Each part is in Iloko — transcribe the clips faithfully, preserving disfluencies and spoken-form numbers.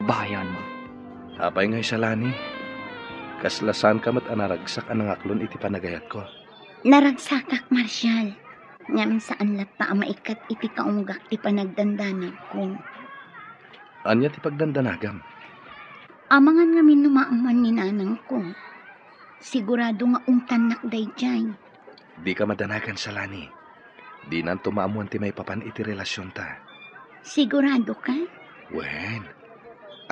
Bayan. Apay ngay, Shalani? Kasla saanka met a naragsak a nangaklon iti panagayatko. Naragsakak, Marshall. Ngem saan latta a maikat iti kaunggak ti panagdandanagko. Ania ti pagdandanagam? Amangan ngamin no maammoan ni nanangko. Sigurado nga ungtannak daydiay. Dika madanagan, Shalani. Dinanto maammoan ti maipapan iti relasionta. Sigurado ka? Wen,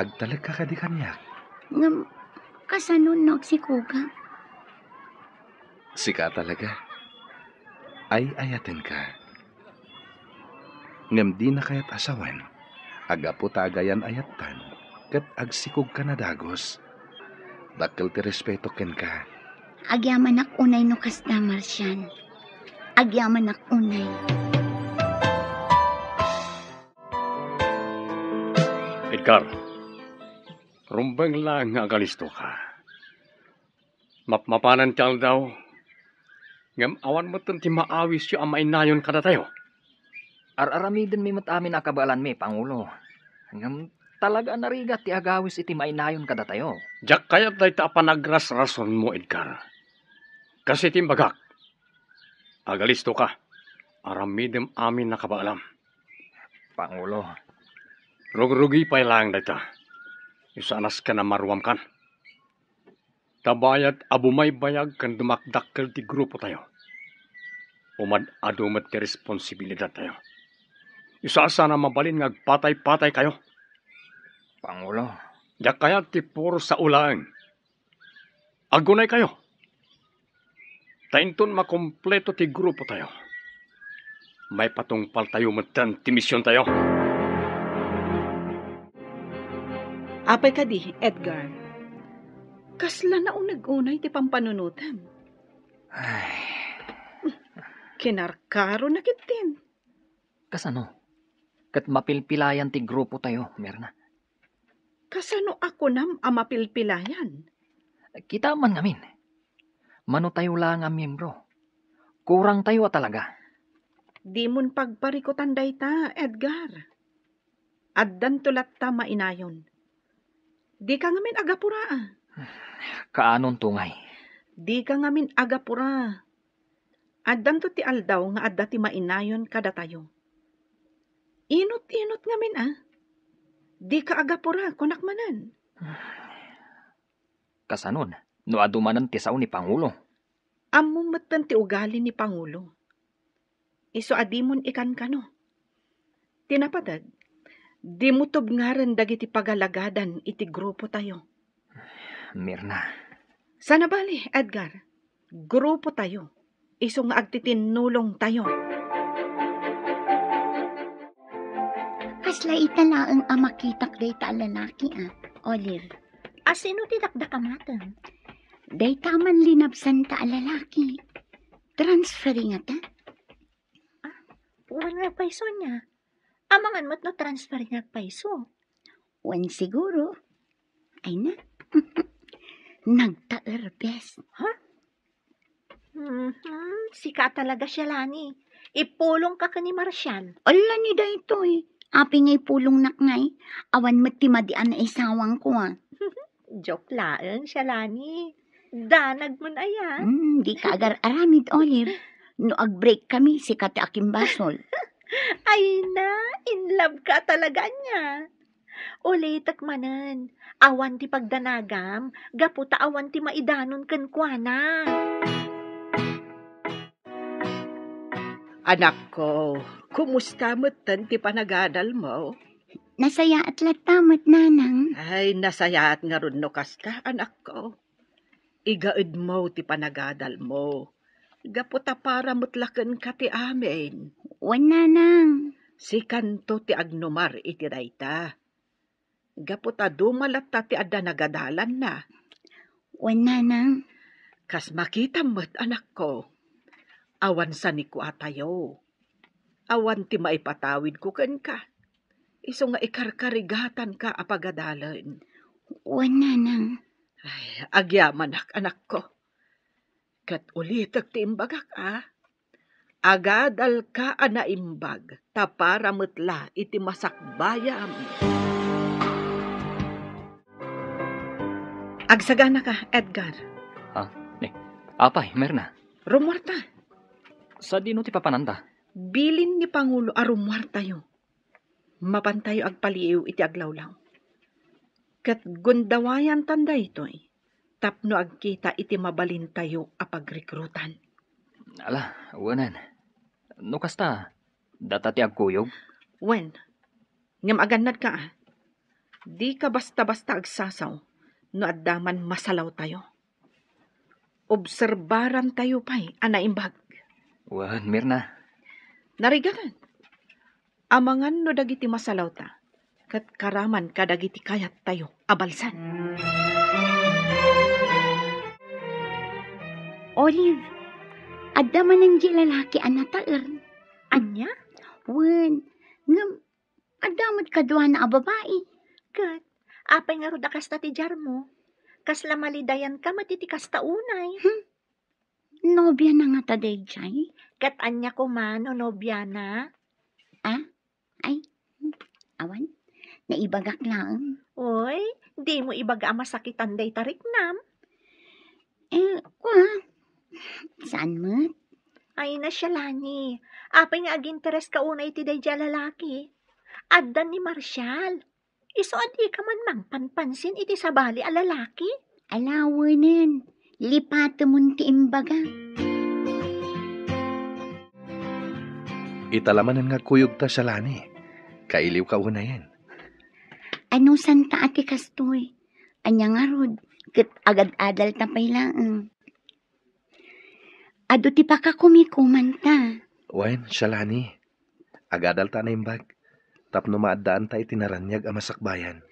agtalekka kadi kaniak? Ngem, kasano no agsikogak? Sika talaga. Ay-ayatenka. Ngem dina kayat a sawen, a gapu ta agayan-ayattan, ket agsikogka a dagus. Dakkel ti respeto kenka. Agyamanak unay no kasta, Marshall. Agyamanak unay. Edgar, rumbeng laeng nga agalistoka. Mapmapanen ti aldaw, ngem awan metten ti maawisyo a mainayon kadatayo. Ar-aramidenmi met amin a kabaelanmi, Pangulo. Ngem talaga a narigat ti agawis iti mainayon kadatayo. Diak kayat dayta a panagrasrasonmo, Edgar. Kas iti imbagak, agalistoka. Aramidem amin a kabaelam. Pangulo. Rugrugi pay laeng dayta. Isu a nasken a maruamkan. Ta bayat a bumaybayag ken dumakdakkel ti grupotayo, umad-adu met ti responsibilidadtayo. Isu a saan a mabalin nga agpatay-pataykayo. Pangulo. Diak kayat ti puro sao laeng. Agunaykayo. Ta inton makompleto ti grupotayo, maipatungpaltayo metten ti misiontayo. Apay kadi, Edgar? Kasla nauneg unay ti pampanunotem. Ay. Kinarkaronak ketdin. Kasano? Ket mapilpilayan ti grupotayo, Mirna. Kasano a kunam a mapilpilayan? Kitaem man ngamin. Manotayo la nga miyembro. Kurangtayo a talaga. Dimon pagparikutan dayta, Edgar. Addanto latta mainayon. Dika ngamin agapura, a. Kaanonto ngay? Dika ngamin agapura. Addanto ti aldaw nga adda ti mainayon kadatayo. Inut-inut ngamin, a. Dika agapura, kunak manen. Kasanon, no adu manen ti sao ni Pangulo? Ammom metten ti ugali ni Pangulo. Isu a dimon ikankano. Ti napateg, dimo tubngarem dagiti pagalagadan iti grupotayo. Mirna. Sana bali, Edgar. Grupotayo. Isu nga agtitinnulongtayo. Kasla ita laeng a makitak dayta a lalaki, a, Olive. A, sino ti dakdakamatem? Dayta a manlinabsanta a lalaki. Transferi ngata? A, wen nga agpayso ania. Amangan met no transferi nga agpayso. Wen siguro. Ay na. Nagtaerbes. Ha? Mhm, sika talaga, Shalani. Ipulongka ken ni Marshall. Ala ni daytoy. Apay nga ipulongnak ngay? Awan met ti madi a naisawangko, a. Joke laeng, Shalani. Danagmon aya. Hmm, dika agar-aramid, Olive. No ag-break kami, sika ti akimbasol. Ay na, in love ka talaga ania. Ulitek manen, awan ti pagdanagam, gapu ta awan ti maidanon kenkuana. Anakko, kumusta metten ti panagadalmo? Nasayaat latta met, nanang. Ay, nasayaat ngarud no kasta, anakko. Igaedmo ti panagadalmo. Gapu ta para met la kenka ti amin. Wen, nanang. Sikanto ti agnumar iti dayta. Gapu ta duma latta ti adda nagadalanna. Wen, nanang. Kas makitam met, anakko, awan sanikuatayo. Awan ti maipatawidko kenka. Isu nga ikarkarigatanka a pagadalen. Wen, nanang. Ay, agyamanak, anakko. Ket ulitek ti imbagak, a. Agadalka a naimbag, ta para met la iti masakbayam. Agsaganaka, Edgar. Ha? Eh, apay, Mirna? Rumuarta. Sadino ti papananta? Bilin ni Pangulo a rumuartayo. Mapantayo agpaliiw iti aglawlaw. Ket gundawayantan daytoy tapno agkita iti mabalintayo a pagrekrutan. Ala, wenen. No kasta, data ti agkuyog? Wen, ngem agannadka a, dika basta-basta agsasaw no adda man masalawtayo. Obserbarantayo pay a naimbag. Wen, Mirna. Narigakan. Amangan no dagiti masalawta, ket karaman kadagiti kayattayo a balsan. Olive, adda manen di lalaki a nataer. Ania? Wen, ngem adda met kaduana a babai. Ket, apay ngarud a kasta ti diarmo? Kasla malidayanka met iti kasta unay. Hmm. Nobiana ngata daydiay? Ket ania koma no nobiana? Ah? Ay, awan. Naibagak laeng. Oy, dimo ibaga a masakitan dayta riknam. Eh, kua, saan met? Ay, na, Shalani, apay nga agintereska unay iti daydiay a lalaki? Adda ni Marshall. Isu a dika man mangpanpansin iti sabali a lalaki? Ala, wenen, lipatemon ti imbaga. Ita la manen nga agkuyogta, Shalani. Kailiwka unayen. Anusanta a ti kastoy? Ania ngarud, ket agad-adalta pay laeng. Adu ti pakakumikumanta. Wen, Shalani. Agadalta a naimbag tapno maaddaanta iti naraniag a masakbayan.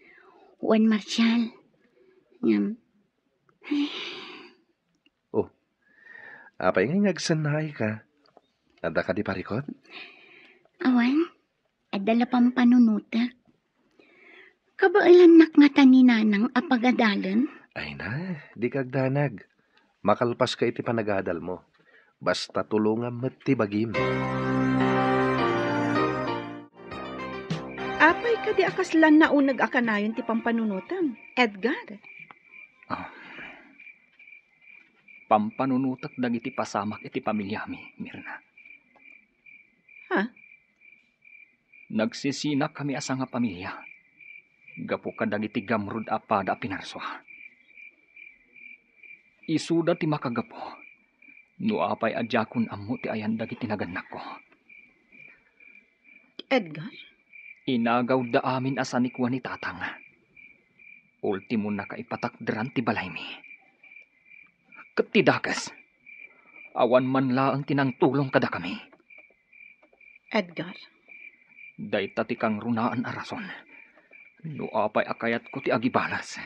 Wen, Marshall. Ngem, Oh, apay ngay nga agsannaayka? Adda kadi parikut? Awan, adda la pampanunotek. Kabaelannak ngata ni Nanang a pagadalen? Ay na, dika agdanag. Makalpaska iti panagadalmo. Basta tulongam met ti bagim. Apay kadi a kasla nauneg a kanayon ti pampanunotem, Edgar? Ah. Pampanunotek dagiti pasamak iti pamiliami, Mirna. Ha? Nagsisinakami a sangapamilia gapu kadagiti gamrud a pada a pinarsua. Isuda ti makagapu no apay a diakon ammo ti ayan dagiti nagannakko. Edgar? Inagawda amin a sanikua ni Tatang. Ultimo, nakaipatakderan ti balaymi. Ket ti dakes, awan man laeng ti nangtulong kadakami. Edgar. Dayta ti kangrunaan a rason no apay a kayatko ti agibalas.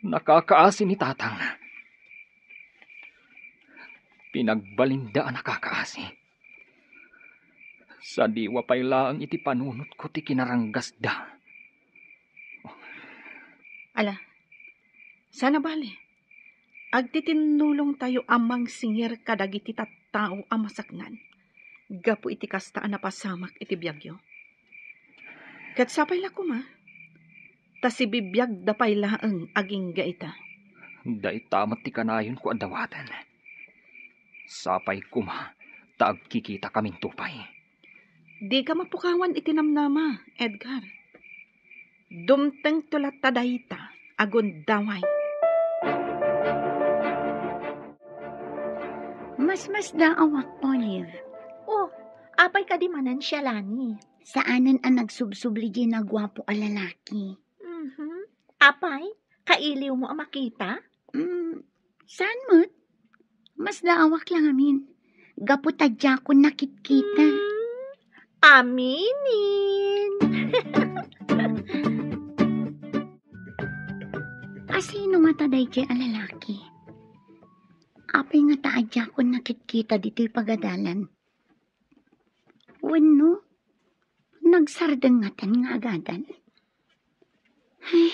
Nakakaasi ni Tatang. Pinagbalinda a nakakaasi. Sadiwa pay laeng iti panunotko ti kinaranggasda. Ala, saan a bale, agtitinnulongtayo a mangsingir kadagiti tattao a masaknan gapu iti kasta a napasamak iti biagyo. Ket sapay la koma, ta sibibiagda pay laeng agingga ita. Dayta met ti kanayonko a dawaten. Sapay koma ta agkikitakaminto pay. Dika mapukawan iti namnama, Edgar. Dumtengto latta dayta a gundaway. Masmasdaawak, Olive. Oh, apay kadi manen, Shalani? Saanen a nagsubsubli diay naguapo a lalaki. Mhm. Apay, kailiwmo a makita? Mm, saan met? Masdaawak la ngamin. Gapu ta diakon nakitkita. Mm, aminen. A sino ngata daydiay a lalaki? Apay ngata a diakon nakitkita ditoy pagadalan? Wenno, nagsardeng ngaten nga agadal? Ay,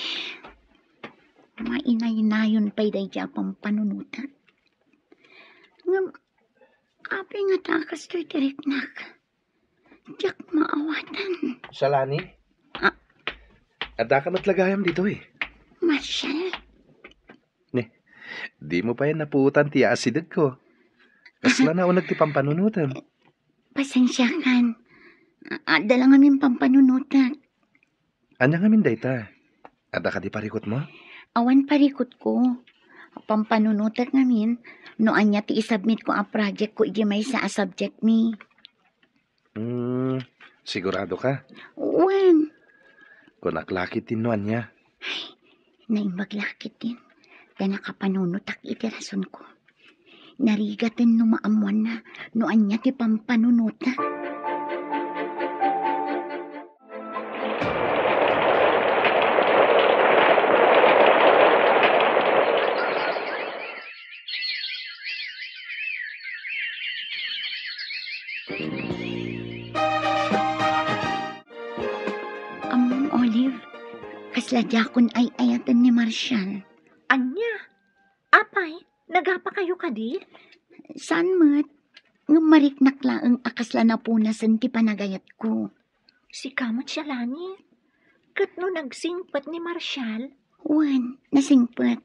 mainaynayon pay daydiay a pampanunotek. Ngem, apay ngata a kastoy ti riknak? Diak maawatan. Shalani? Ah? Addaka met la gayam ditoy? Marshall? Dimo pay napuotan ti asidegko. Kasla nauneg ti pampanunotem. Pasensiakan. A-, adda la ngamin pampanunotek. Ania ngamin dayta? Adda kadi parikutmo? Awan parikutko. Pampanunotek ngamin no ania ti isubmitko a projectko iti maysa a subjectmi. Hmm, sigurado ka? Wen. Kunak lakit no ania. Naimbag lakit din. Ta nakapanunotak iti rasonko. Narigaten no maammuanna no ania ti pampanunotak. Ammom, Olive, kasla diakon ay-ayaten ni Marshall. Ania? Apay, nagapakayo kadi? Saan met? Ngem mariknak laeng a kasla napunasen ti panagayatko. Sika met, Shalani, ket no nagsingpet ni Marshall? Wen, nasingpet.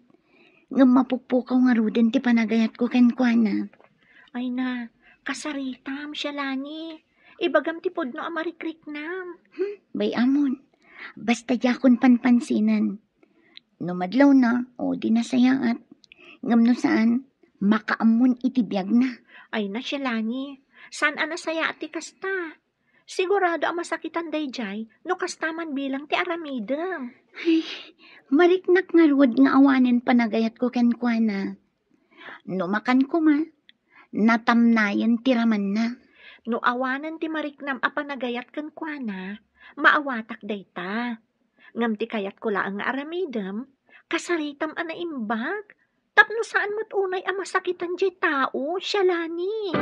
Ngem mapukpukaw ngaruden ti panagayatko kenkuana. Ay na, kasaritam, Shalani. Ibagam ti pudno a marikriknam. Hmm, bay-amon. Basta diakon panpansinen. No madlawna, o di nasayaat. Ngem no saan, makaammon iti biagna. Ay na, Shalani, saan a nasayaat ti kasta? Sigurado a masakitan daydiay no kasta man bilang ti aramidem. Ay, mariknak ngarud nga awanen panagayatko kenkuana. No makan koma, natamnayen ti ramanna. No awanen ti mariknam a panagayat kenkuana, maawatak dayta. Ngem ti kayatko laeng nga aramidem, kasaritam a naimbag, tapno saan met unay a masakitan diay tao, Shalani.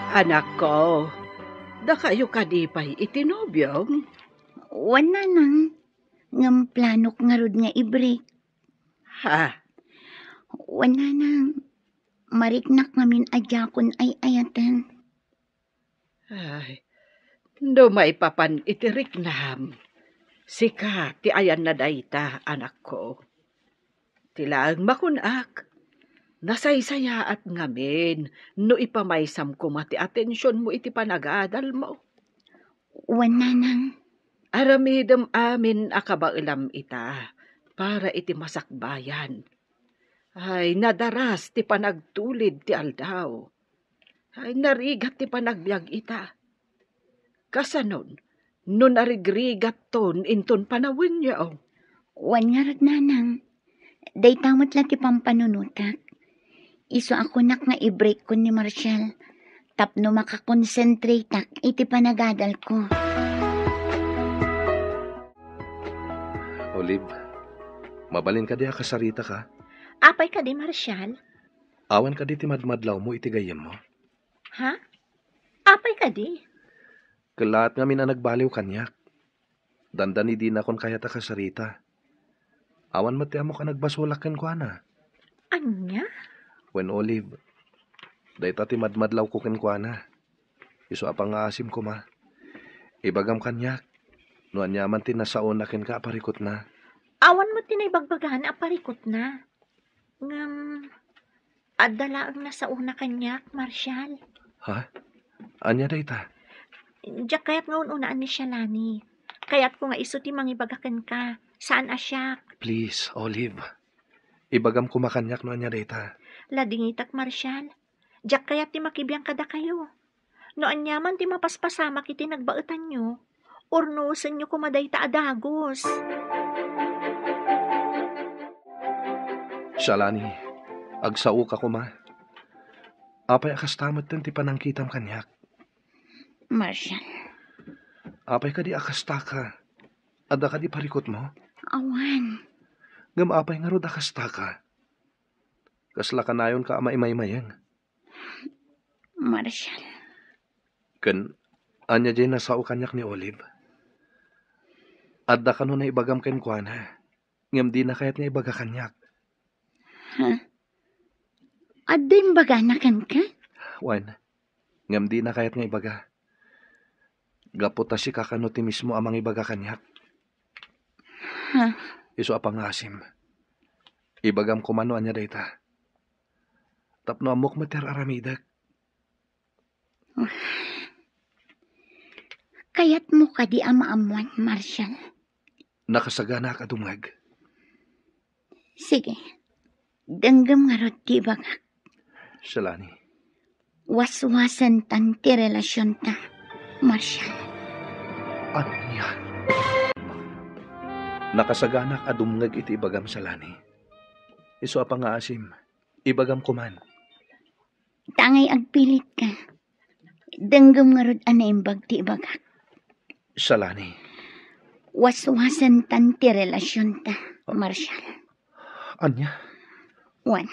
Anakko, dakayo kadi pay iti nobiom? Wen, nanang. Ngem planok ngarud nga i-break. Ha? Wen, nanang. Mariknak ngamin a diakon ay-ayaten. Ay, no maipapan iti riknam, sika ti ayanna dayta, anakko. Ti laeng makunak, nasaysayaat ngamin no ipamaysam koma ti atensionmo iti panagadalmo. Wen, nanang. Aramidem amin a kabaelam ita para iti masakbayan. Ay, nadaras ti panagtulid ti aldaw. Ay, narigat ti panagbiag ita. Kasanon, no narigrigatton inton panawenyo? Wen ngarud, nanang. Dayta met la ti pampanunotak. Isu a kunak nga i-break-kon ni Marshall tapno makakonsentrateak iti panagadalko. Olive, mabalin kadi a kasaritaka? Apay kadi, Marshall? Awan kadi ti madmadlawmo iti gayyemmo? Ha? Apay kadi? Kellaat ngamin a nagbaliw kaniak. Dandani dinakon kayat a kasarita. Awan met ti ammok a nagbasolak kenkuana. Ania? Wen, Olive, dayta ti madmadlawko kenkuana. Isu a pangngaasim koma. Ibagam kaniak no aniaman ti nasaona kenka a parikutna. Awan met ti naibagbagana a parikutna. Ngem, adda laeng nasaona kaniak, Marshall. Ha? Ania dayta? Diak kayat nga un-unaan ni Shalani. Kayatko nga isu ti mangibaga kenka, saan a siak. Please, Olive. Ibagam koma kaniak no ania dayta. Ladingitak, Marshall. Diak kayat ti makibiang kadakayo. No aniaman ti mapaspasamak iti nagbaetanyo, urnosenyo koma dayta a dagus. Shalani, agsaoka koma. Apay a kasta metten ti panangkitam kaniak? Marshall. Apay kadi a kastaka? Adda kadi parikutmo? Awan. Ngem apay ngarud a kastaka? Kasla kanayonka a maimaymayeng? Marshall. Ken ania diay nasao kaniak ni Olive? Adda kano naibagam kenkuana, ngem dina kayat nga ibaga kaniak. Ha? Adda imbagana kenka? Wen, ngem dina kayat nga ibaga. Gapu ta sika kano ti mismo a mangibaga kaniak. Ha? Isu a pangngaasim, ibagam koma no ania dayta. Tapno ammok met ti ar-aramidek. Kayatmo kadi a maammuan, Marshall? Nakasaganaak a dumngeg. Sige. Denggem ngarud ti ibagak. Shalani. Waswasentan ti relasionta, Marshall. Ania? Nakasaganaak a dumngeg iti ibagam, Shalani. Isu a pangngaasim, ibagam koman. Tangay agpilitka. Denggem ngarud a naimbag ti ibagak. Shalani. Waswasentan ti relasionta, Marshall. Ania? Wen,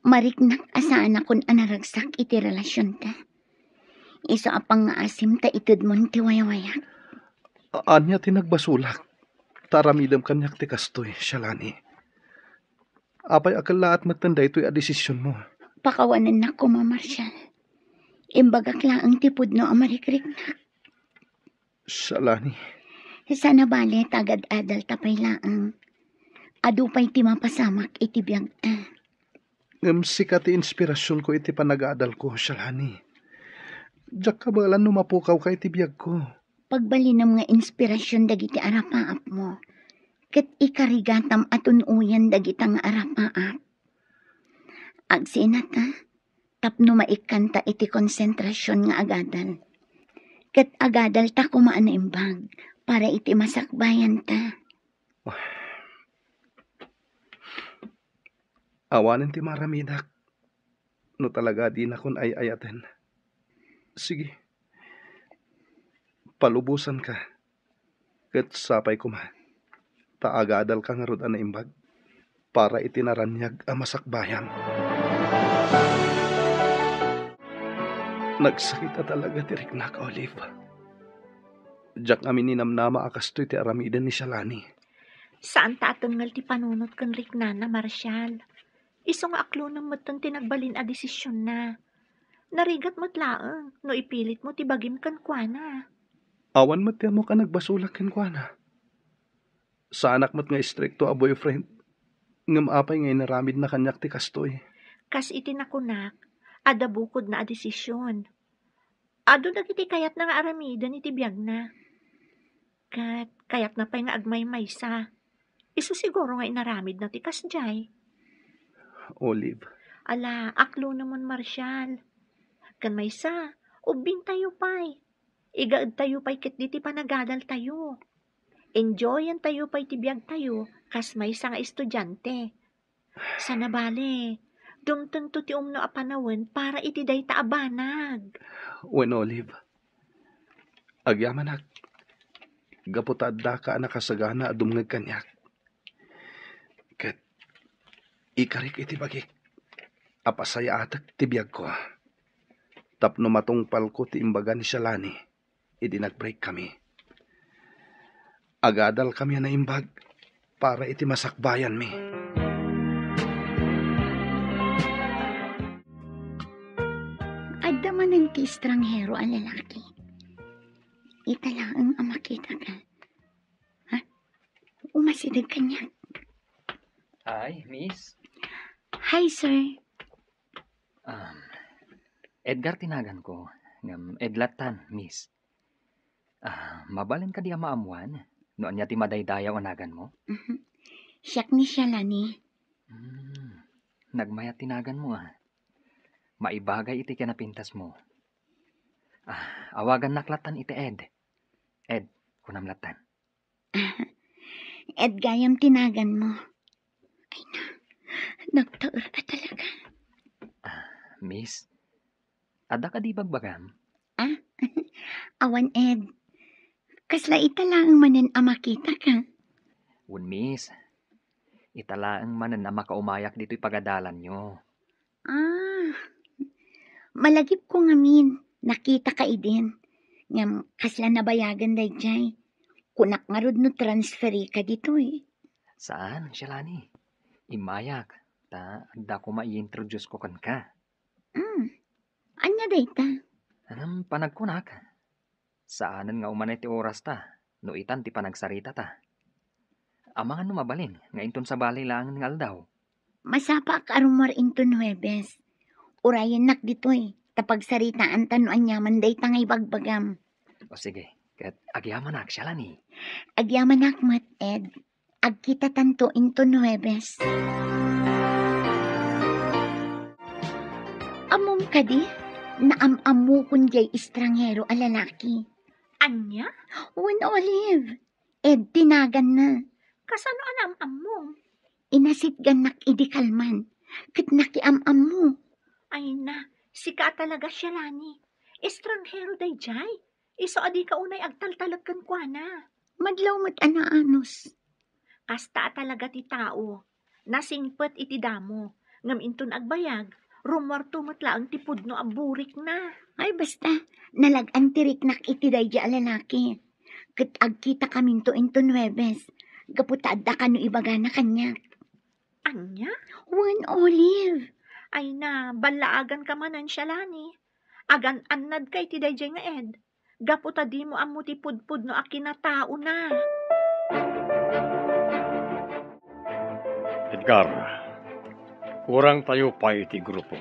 mariknak a saanakon a naragsak iti relasionta. Isu a pangngaasim ta itedmon ti wayawayak. A-, ania ti nagbasolak? Ta aramidem kaniak ti kastoy, Shalani. Apay a kellaat metten daytoy a desisionmo? Pakawanennak koma, Marshall. Imbagak laeng ti pudno a marikriknak. Shalani. Sana bale ta agad-adalta pay laeng. Adu pay ti mapasamak iti biagta. Ngem sika ti inspirasionko iti panagadalko, Shalani. Diak kabaelan no mapukawka iti biagko. Pagbalinem nga inspirasion dagiti arapaapmo, ket ikarigatam a tun-oyen dagita nga arapaap. Agsinata, tapno maikkanta iti konsentrasion nga agadal. Ket agadalta koma a naimbag para iti masakbayanta. Awanen ti maramidak no talaga dinakon ay-ayaten. Sige, palubosanka. Ket sapay koma, ta agadalka ngarud a naimbag para iti naraniag a masakbayam. Nagsakit a talaga ti riknak, Olive. Diak amin ninamnama a kastoy ti aramiden ni Shalani. Saan ta a tengngel ti panunot ken riknana, Marshall. Isu nga aklonem metten ti nagbalin a desisionna. Narigat met laeng no ipilitmo ti bagim kenkuana. Awan met ti ammok a nagbasolak kenkuana. Saanak met nga istrikto a boyfriend. Ngem apay nga inaramidna kaniak ti kastoy? Kas iti nakunak, adda bukodna a desision. Adu dagiti kayatna nga aramiden iti biagna. Ket kayatna pay nga agmaymaysa. Isu siguro nga inaramidna ti kasdiay. Olive. Ala, aklonemon, Marshall. Ken maysa, ubbingtayo pay. Igaedtayo pay ketdi ti panagadaltayo. Enjoyantayo pay ti biagtayo kas maysa nga estudiante. Sana bale, dumtengto ti umno a panawen para iti dayta a banag. Wen, Olive, agyamanak, gapu ta addaka a nakasagana a dumngeg kaniak. Ket ikarik iti bagik a pasayaatek ti biagko tapno matungpalko ti imbaga ni Shalani idi nag-break kami. Agadalkami a naimbag para iti masakbayanmi. Adda manen ti estranghero a lalaki. Ita laeng a makitaka. Ha? Umasideg kaniak. Hi, miss. Hi, sir. Um, Edgar ti naganko. Ngem Ed lattan, miss. Ah, mabalin kadi a maammuan no ania ti madaydayaw a naganmo? Mhm. Siak ni Shalani. Hmm, nagmayat ti naganmo, ah. Maibagay iti kinapintasmo. Ah, awagannak lattan iti Ed. Ed, kunam lattan. Ed gayam ti naganmo. Ay na, nagtaer ka talaga. Ah, miss, adda kadi bagbagam? Ah, awan, Ed. Kasla ita laeng manen a makitaka. Wen, miss. Ita laeng manen a makaumayak ditoy pagadalanyo. Ah, malagipko ngamin, nakitaka idin. Ngem kasla nabayagen daydiay. Kunak ngarud no transferika ditoy. Saan, Shalani? Immayak, ta adda koma i-introduce-ko kenka. Hmm. Ania dayta? Ngem panagkunak, saanen nga umanay ti orasta no itan ti panagsaritata. Amangan no mabalin nga inton sabali laeng nga aldaw. Masapaak a rummuar inton Huwebes. Urayennak ditoy, ta pagsaritaanta no aniaman dayta nga ibagbagam. O sige, ket agyamanak, Shalani. Agyamanak met, Ed. Agkitatanto inton Huwebes. Ammom kadi, naam-ammokon diay estranghero a lalaki. Ania? Wen, Olive. Ed ti naganna. Kasano a naam-ammom? Inasitgannak idi kalman, ket nakiam-ammo. Ay na, sika a talaga, Shalani. Estranghero daydiay. Isu a dika unay agtaltalek kenkuana. Madlaw met a naanus. Kasta a talaga ti tao. Nasingpet iti damo, ngem inton agbayag, rummuarto met laeng ti pudno a burikna. Ay, basta, nalag-an ti riknak iti daydiay a lalaki. Ket agkitakaminto inton Huwebes, gapu ta adda kano ibagana kaniak. Ania? Wen, Olive. Ay na, ballaaganka manen, Shalani. Agan-annadka iti daydiay nga Ed. Gapu ta dimo ammo ti pudpudno a kinataona. Edgar, kurangtayo pay iti grupo.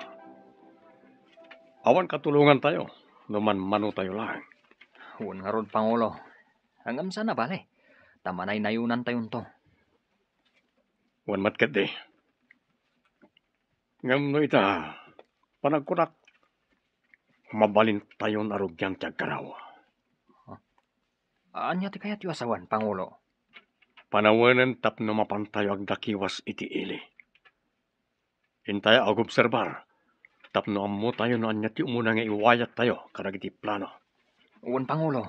Awan katulongantayo no manmanotayo laeng. Wen ngarud, Pangulo. Ngem saan a bale, ta manaynayonantayonto. Wen met ketdi. Ngem no ita, panagkunak, mabalintayon a rugian ti agkaraw. Ania ti kayatyo a sawen, Pangulo? Panawenen tapno mapantayo agdakiwas iti ili. Intay a agobserbar tapno ammotayo no ania ti umuna nga iwayattayo kadagiti plano. Wen, Pangulo.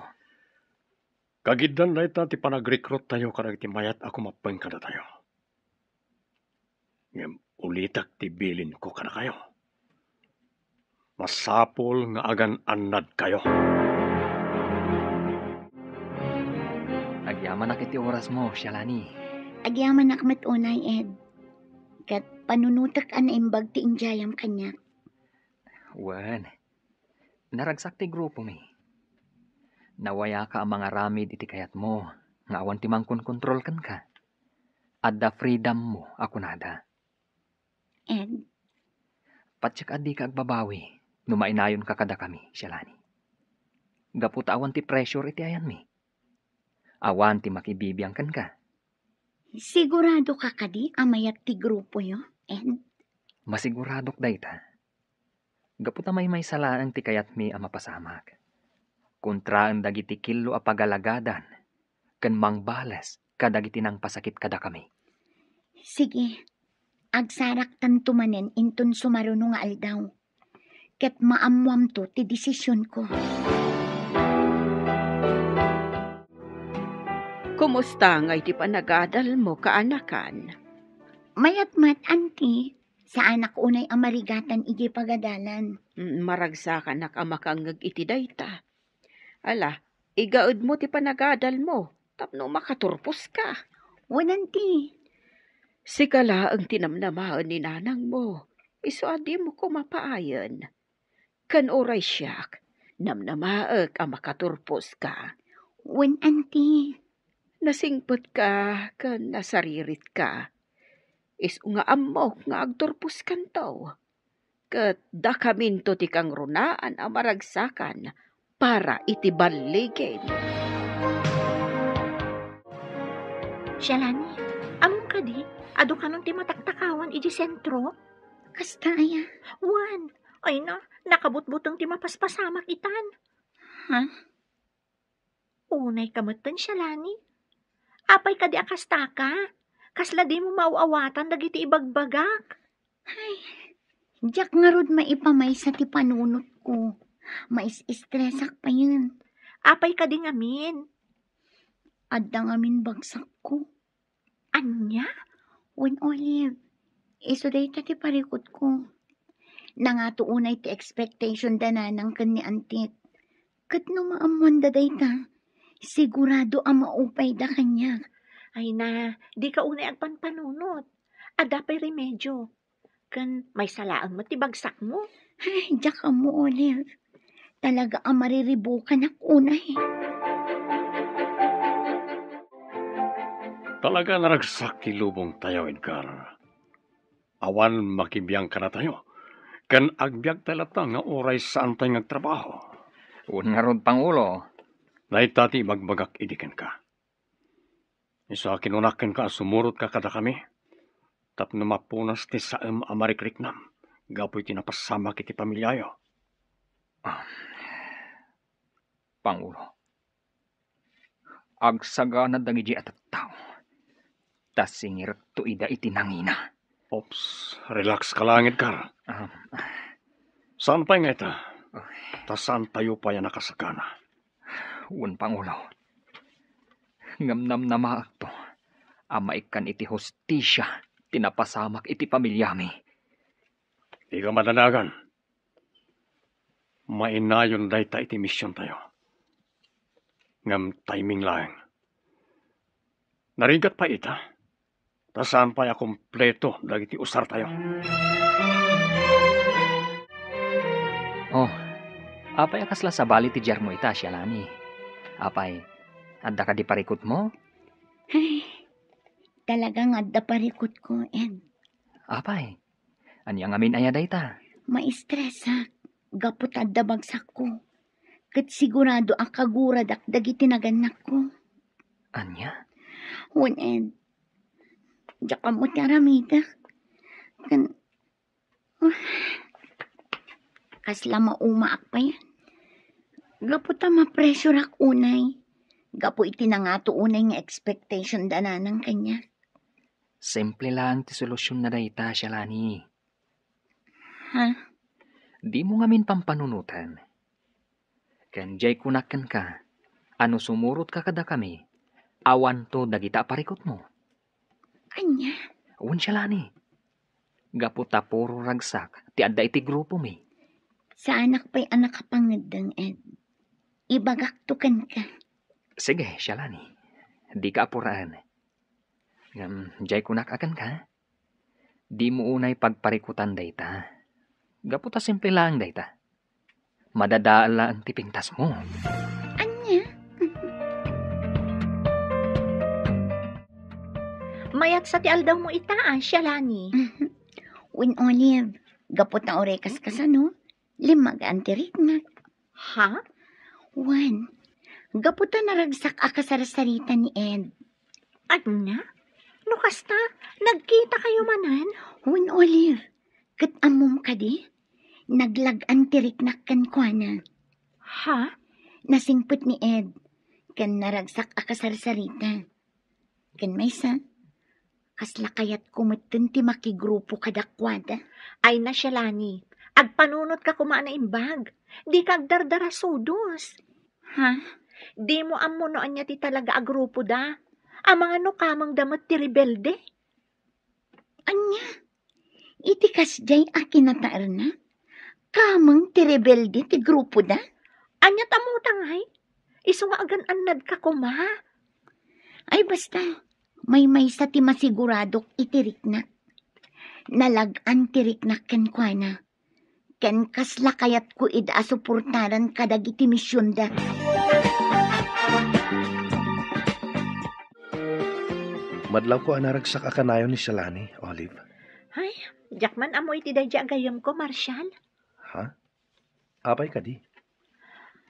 Kagiddan dayta ti panagrekruttayo kadagiti mayat a kumappeng kadatayo. Ngem ulitek ti bilinko kadakayo. Masapul nga agan-annadkayo. Agyamanak iti orasmo, Shalani. Agyamanak met unay, Ed. Ket panunotek a naimbag ti inyayam kaniak. Wen, naragsak ti grupomi. Nawayaka a mangaramid iti kayatmo nga awan ti mangkonkontrol kenka. Adda freedommo a kunada. Ed? Patiek a dika agbabawi no mainayonka kadakami, Shalani. Gapu ta awan ti pressure iti ayanmi. Awan ti makibibiang kenka. Siguradoka kadi a mayat ti grupoyo, Ed? Masiguradok dayta. Gapu ta maymaysa laeng ti kayatmi a mapasamak. Kontraen dagiti killo a pagalagadan ken mangbales kadagiti nangpasakit kadakami. Sige, agsaraktanto manen inton sumaruno nga aldaw. Ket maammoamto ti desisionko. Kumusta ngay ti panagadalmo, kaanakan? Mayat met, Auntie. Saanak unay a marigatan idiay pagadalan. Mm, maragsakanak a makangngeg iti dayta. Ala, igaedmo ti panagadalmo tapno makaturposka. Wen, Auntie. Sika laeng ti namnamaen ni nanangmo, isu a dimo koma paayen. Ken uray siak, namnamaek a makaturposka. Wen, Auntie. Nasingpetka ken nasariritka. Isu nga ammok nga agturposkanto. Ket dakaminto ti kangrunaan a maragsakan para iti balligin. Shalani, ammom kadi, adu kanon ti mataktakawan idiay sentro? Kasta aya? Wen, ay na, nakabutbuteng ti mapaspasamak itan. Ha? Unayka metten, Shalani. Apay kadi a kastaka? Kasla dimo maaw-awatan dagiti ibagbagak? Ay, diak ngarud maipamaysa ti panunotko. Mais-estresak payen. Apay kadi ngamin? Adda ngamin bagsakko. Ania? Wen, Olive, isu dayta ti parikutko. Nangato unay ti expectation da nanang ken ni Antit. Ket no maammoanda dayta, sigurado a maupayda kaniak. Ay na, dika unay agpanpanunot. Adda pay remedio. Ken maysa laeng met ti bagsakmo. Ay, diak ammo, Olive. Talaga a mariribukanak unay. Talaga naragsak ti lubongtayo, Edgar. Awan makibiang kadatayo, ken agbiagtay latta nga uray saantay nga agtrabaho. Wen ngarud, Pangulo. Dayta ti ibagbagak idi kenka. Isu a kinunak kenka a sumurotka kadakami tapno mapunas ti saem a marikriknam gapu iti napasamak iti pamiliayo. Ah, Pangulo, agsagana dagidi a tattao, ta singirekto ida iti nangina. Ops, relax ka lang, Edgar. Ah. Saan pay nga ita? Ay. Ta saantayo pay a nakasagana. Wen, Pangulo. Ngem namnamaekto a maikkan iti hustisia ti napasamak iti pamiliami. Dika madanagan. Mainayon dayta iti misiontayo. Ngem timing laeng. Narigat pay ita, ta saan pay a kompleto dagiti usartayo. Oh, apay a kasla sabali ti diarmo ita, Sialani? Apay, adda kadi parikutmo? Ay, talaga nga adda parikutko, Ed. Apay, ania ngamin aya dayta? Maistresak gapu ta adda bagsakko. Ket sigurado a kaguradak dagiti nagannakko. Ania? Wen, Ed, diak ammo ti aramidek. Ken, ah, kasla maumaak pay. Gapu ta ma-pressure-ak unay. Gapu iti nangato unay nga expectation da nanang kaniak. Simple laeng ti solusionna dayta, Sialani. Ha? Dimo ngamin pampanunoten. Ken diay kunak kenka a no sumurotka kadakami, awanto dagita a parikutmo. Ania? Wen, Sialani. Gapu ta puro ragsak ti adda iti grupomi. Saanak pay a nakapangeddeng, Ed. Ibagakto kenka. Sige, Sialani. Dika apuraen. Ngem, diay kunak a kenka, dimo unay pagparikutan dayta. Gapu ta simple laeng dayta. Madadael laeng ti pintasmo. Ania? Mayat sa ti aldawmo ita, a, Sialani. Wen, Olive, gapu ta uray kaskasano, limmagaan ti riknak. Ha? Wen, gapu ta naragsak a kasarsarita ni Ed. Ania? No kasta, nagkitakayo manen? Wen, Olive, ket ammom kadi? Naglag-an ti riknak kenkuana. Ha? Nasingpet ni Ed, ken naragsak a kasarsarita. Ken maysa, kasla kayatko metten ti makigrupo kadakuada. Ay na, Sialani, agpanunotka koma a naimbag. Dika agdardarasudos. Ha? Dimo ammo no ania ti talaga a grupoda. Amangan no kamengda met ti rebelde. Ania? Iti kasdiay a kinataerna, kameng ti rebelde ti grupoda? Ania ta mutangay? Isu nga agan-annadka koma. Ay, basta, maymaysa ti masiguradok iti riknak. Nalag-an ti riknak kenkuana. Ken kasla kayatko ida a suportaran kadagiti misionda. Madlawko a naragsak a kanayon ni Sialani, Olive. Ay, diak man ammo iti daydi a gayyemko, Marshal. Ha? Apay kadi?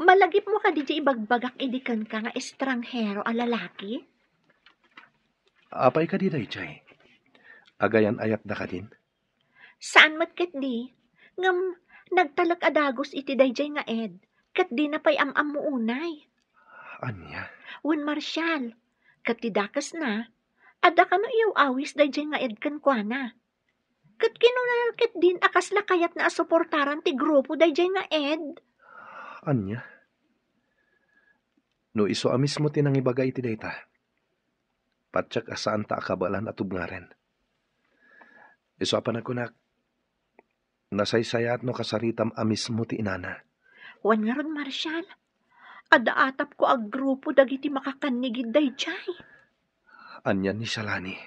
Malagipmo kadi diay ibagbagak idi kenka nga estranghero a lalaki? Apay kadi daydiay? Agayan-ayatda kadin? Saan met ketdi, ngem nagtalek a dagus iti daydiay nga Ed, ket dina pay am-ammo unay. Ania? Wen, Marshal, ket ti dakesna, adda kano iyaw-awis daydiay nga Ed kenkuana. Ket kinunana ketdin a kasla kayatna a suportaran ti grupo daydiay nga Ed. Ania? No isu a mismo ti nangibaga iti dayta, patiek a saanta a kabaelan a tubngaren. Isu a panagkunak, nasaysayaat no kasaritam a mismo ti inana. Wen ngarud, Marshal, adda atapko a grupo dagiti makakannigid daydiay. Ania ni Sialani?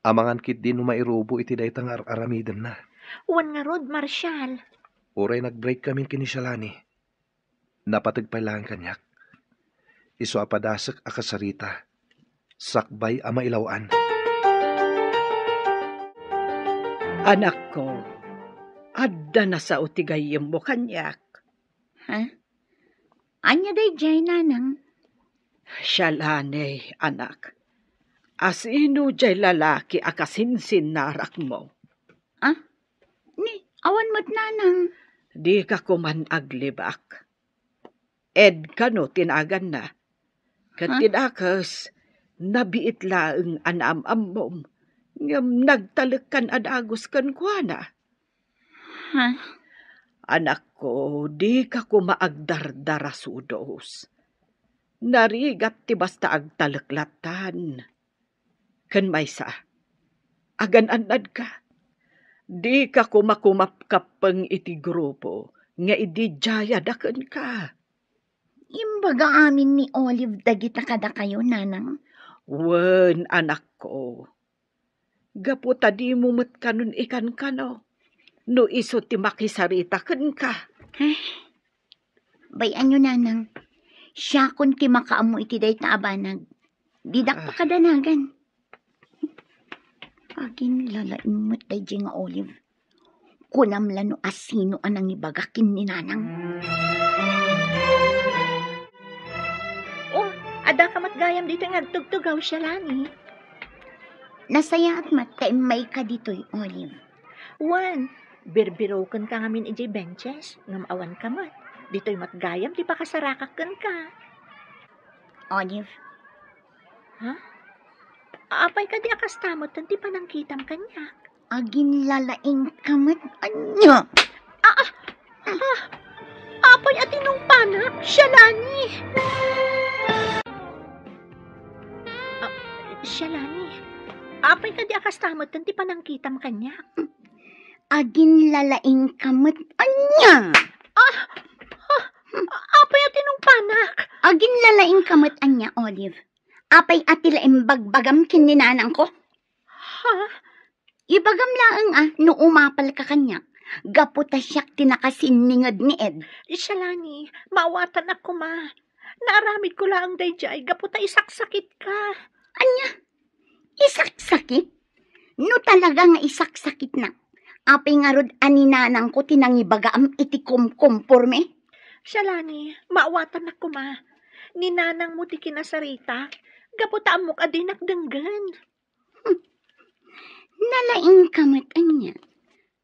Amangan ketdi no mairubo iti dayta nga ar-aramidenna. Wen ngarud, Marshal. Uray nag-break kami ken ni Sialani, napateg pay laeng kaniak. Isu a padasek a kasarita, sakbay a mailaw-an. Anakko, adda nasao ti gayyemmo kaniak. Ha? Ania daydiay, nanang? Siya la ni, anak. Asino diay lalaki a kasinsinnarakmo? Ah? Ni, awan met, nanang. Dika koman aglibak. Ed kano ti naganna. Ket Ha? ti dakes, nabiit laeng a naam-ammom, ngem nagtalekkan a dagus kenkuana. Ha? Anakko, dika koma agdardara sudos. Narigat ti basta agtalek lattan. Ken maysa, agan-annadka. Dika koma kumapkappeng iti grupo nga idi diay a dakenka. Imbaga amin ni Olive dagita kadakayo, nanang? Wen, anakko. Gapu ta dimo met kanon ikankano no isu ti makisarita kenka. Ay, bay-anyo, nanang. Siakon ti makaammo iti dayta a banag. Didak Ah. pakadanagan. Aginlalaing met daydiay nga Olive. Kunam la no asino a nangibaga ken ni nanang. Oh, adda ka met gayam ditoy nga agtugtugaw, Shalani. Nasayaat met ta immayka ditoy, Olive. Wen, birbirokenka ngamin idiay benches, ngem awan ka met. Ditoy met gayam ti pakasarakak kenka. Olive. Ha? Apay kadi a kasta metten ti panangkitam kaniak? Aginlalaingka met ania? Ah, ah, ah, apay a tinungpanak, Shalani? Ah, Shalani, apay kadi a kasta metten ti panangkitam kaniak? Aginlalaingka met ania? Ah, ah, apay a tinungpanak? Aginlalaingka met ania, Olive? Apay a ti la imbagbagam ken ni nanangko? Ha? Ibagam laeng a no umapalka kaniak, gapu ta siak ti nakasinninged ni Ed. Shalani, maawatanak koma. Naaramidko laeng daydiay gapu ta isaksakitka. Ania? Isaksakit? No talaga nga isaksakitnak, apay ngarud a ni nanangko ti nangibagaam iti kumkumporme? Shalani, maawatanak koma. Ni nanangmo ti kinasaritak, gapu ta ammok a dinak denggen. Nalaingka met ania?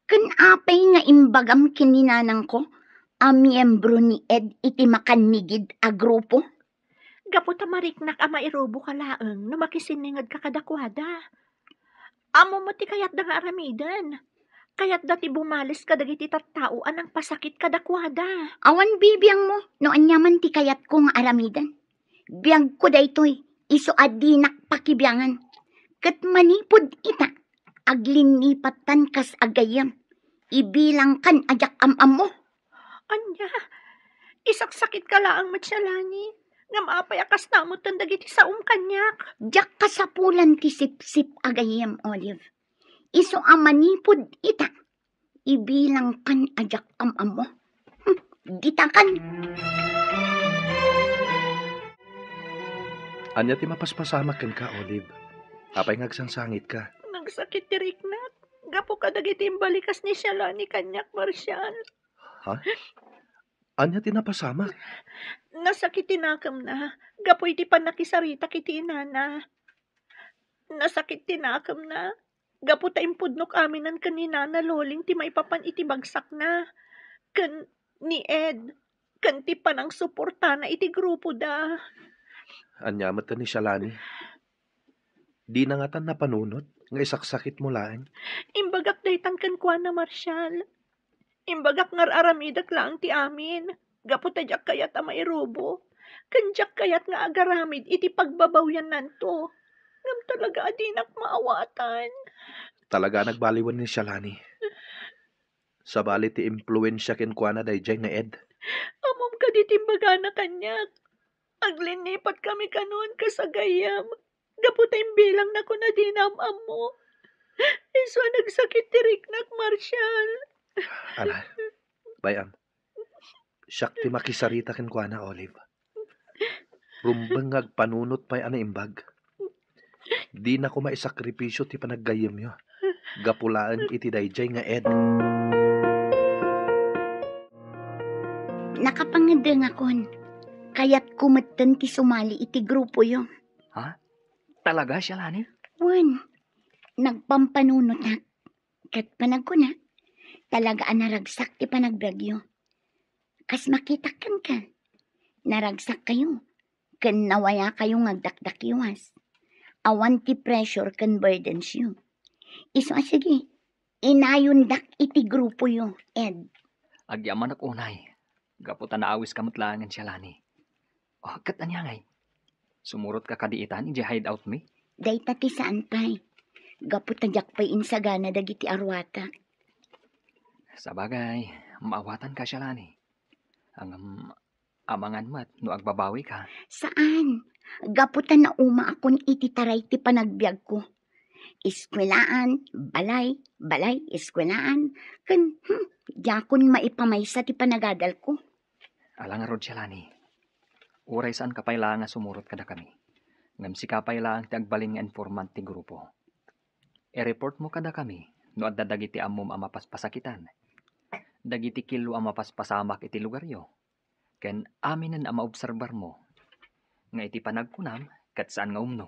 Ken apay nga imbagam ken ni nanangko a miyembro ni Ed iti makannigid a grupo? Gapu ta mariknak a mairuboka laeng no makisinningedka kadakuada. Ammom met ti kayatda nga aramiden. Kayatda ti bumales kadagiti tattao a nangpasakit kadakuada. Awan bibiangmo no aniaman ti kayatko nga aramiden. Biagko daytoy, isu a dinak pakibiangan. Ket manipud ita, aglinnipattan kas aggayyem. Ibilangkan a diak am-ammo. Ania? Isaksakitka laeng met, Shalani. Ngem apay a kasta metten dagiti saom kaniak? Diak kasapulan ti sipsip a gayyem, Olive. Isu a manipud ita, ibilangkan a diak am-ammo. Hmm, ditakan. Ania ti mapaspasamak kenka, Olive? Apay nga agsangsangitka? Nagsakit ti riknak gapu kadagiti imbalikas ni Shalani kaniak, Marshall. Ha? Ania ti napasamak? Nasakit ti nakemna gapu iti pannakisaritak iti inana. Nasakit ti nakemna gapu ta impudnok aminen ken ni Nana Loling ti maipapan iti bagsakna ken ni Ed ken ti panangsuportana iti grupoda. Ania met ni Shalani? Dina ngatan napanunot nga isaksakitmo laeng? Imbagak daytan kenkuana, Marshall. Imbagak nga ar-aramidek laeng ti amin, gapu ta diak kayat a mairubo, ken diak kayat nga agaramid iti pagbabawiannanto. Ngem talaga a dinak maawatan. Talaga a nagbaliwen ni Shalani. Sabali ti impluensia kenkuana daydiay nga Ed. Ammom kadi ti imbagana kaniak? Aglinnipat kami kanon kas agayam. Gapu ta imbilangna kuna dina am-ammo. Isu a nagsakit ti riknak, Marshall. Ala, bay-am. Siak ti makisarita kenkuana, Olive. Rumbeng nga agpanunot pay a naimbag. Dinako maisakripisio ti panaggayyemyo gapu laeng iti daydiay nga Ed. Nakapangedengakon. Kayatko metten ti sumali iti grupoyo. Ha? Talaga, Shalani? Wen, nagpampanunotak. Ket panagkuna, talaga a naragsak ti panagbiagyo. Kas makitak kenka, naragsakkayo, ken nawayakayo nga agdakdakiwas. Awan ti pressure ken burdensyo. Isu a sige, inayondak iti grupoyo, Ed. Agyamanak unay, gapu ta naawiska met laengen, Shalani. Oh, ket ania ngay? Sumurotka kadi itan idiay hideout mi? Dayta ti saan pay. Gapu ta diak pay insagana dagiti aruatak. Sabagay, maawatanka, Shalani. Ngem, amangan met no agbabawika. Saan. Gapu ta naumaakon iti taray ti panagbiagko. Eskuelaan, balay, balay, eskuelaan, ken, hmm, diakon maipamaysa ti panagadalko. Ala ngarud, Shalani. Uray saanka pay laeng a sumurot kadakami, ngem sika pay laeng ti agbalin nga informant ti grupo. I-report mo kadakami no adda dagiti ammom a mapaspasakitan, dagiti killo a mapaspasamak iti lugaryo, ken aminen a maobserbar mo nga iti panagkunam ket saan nga umno.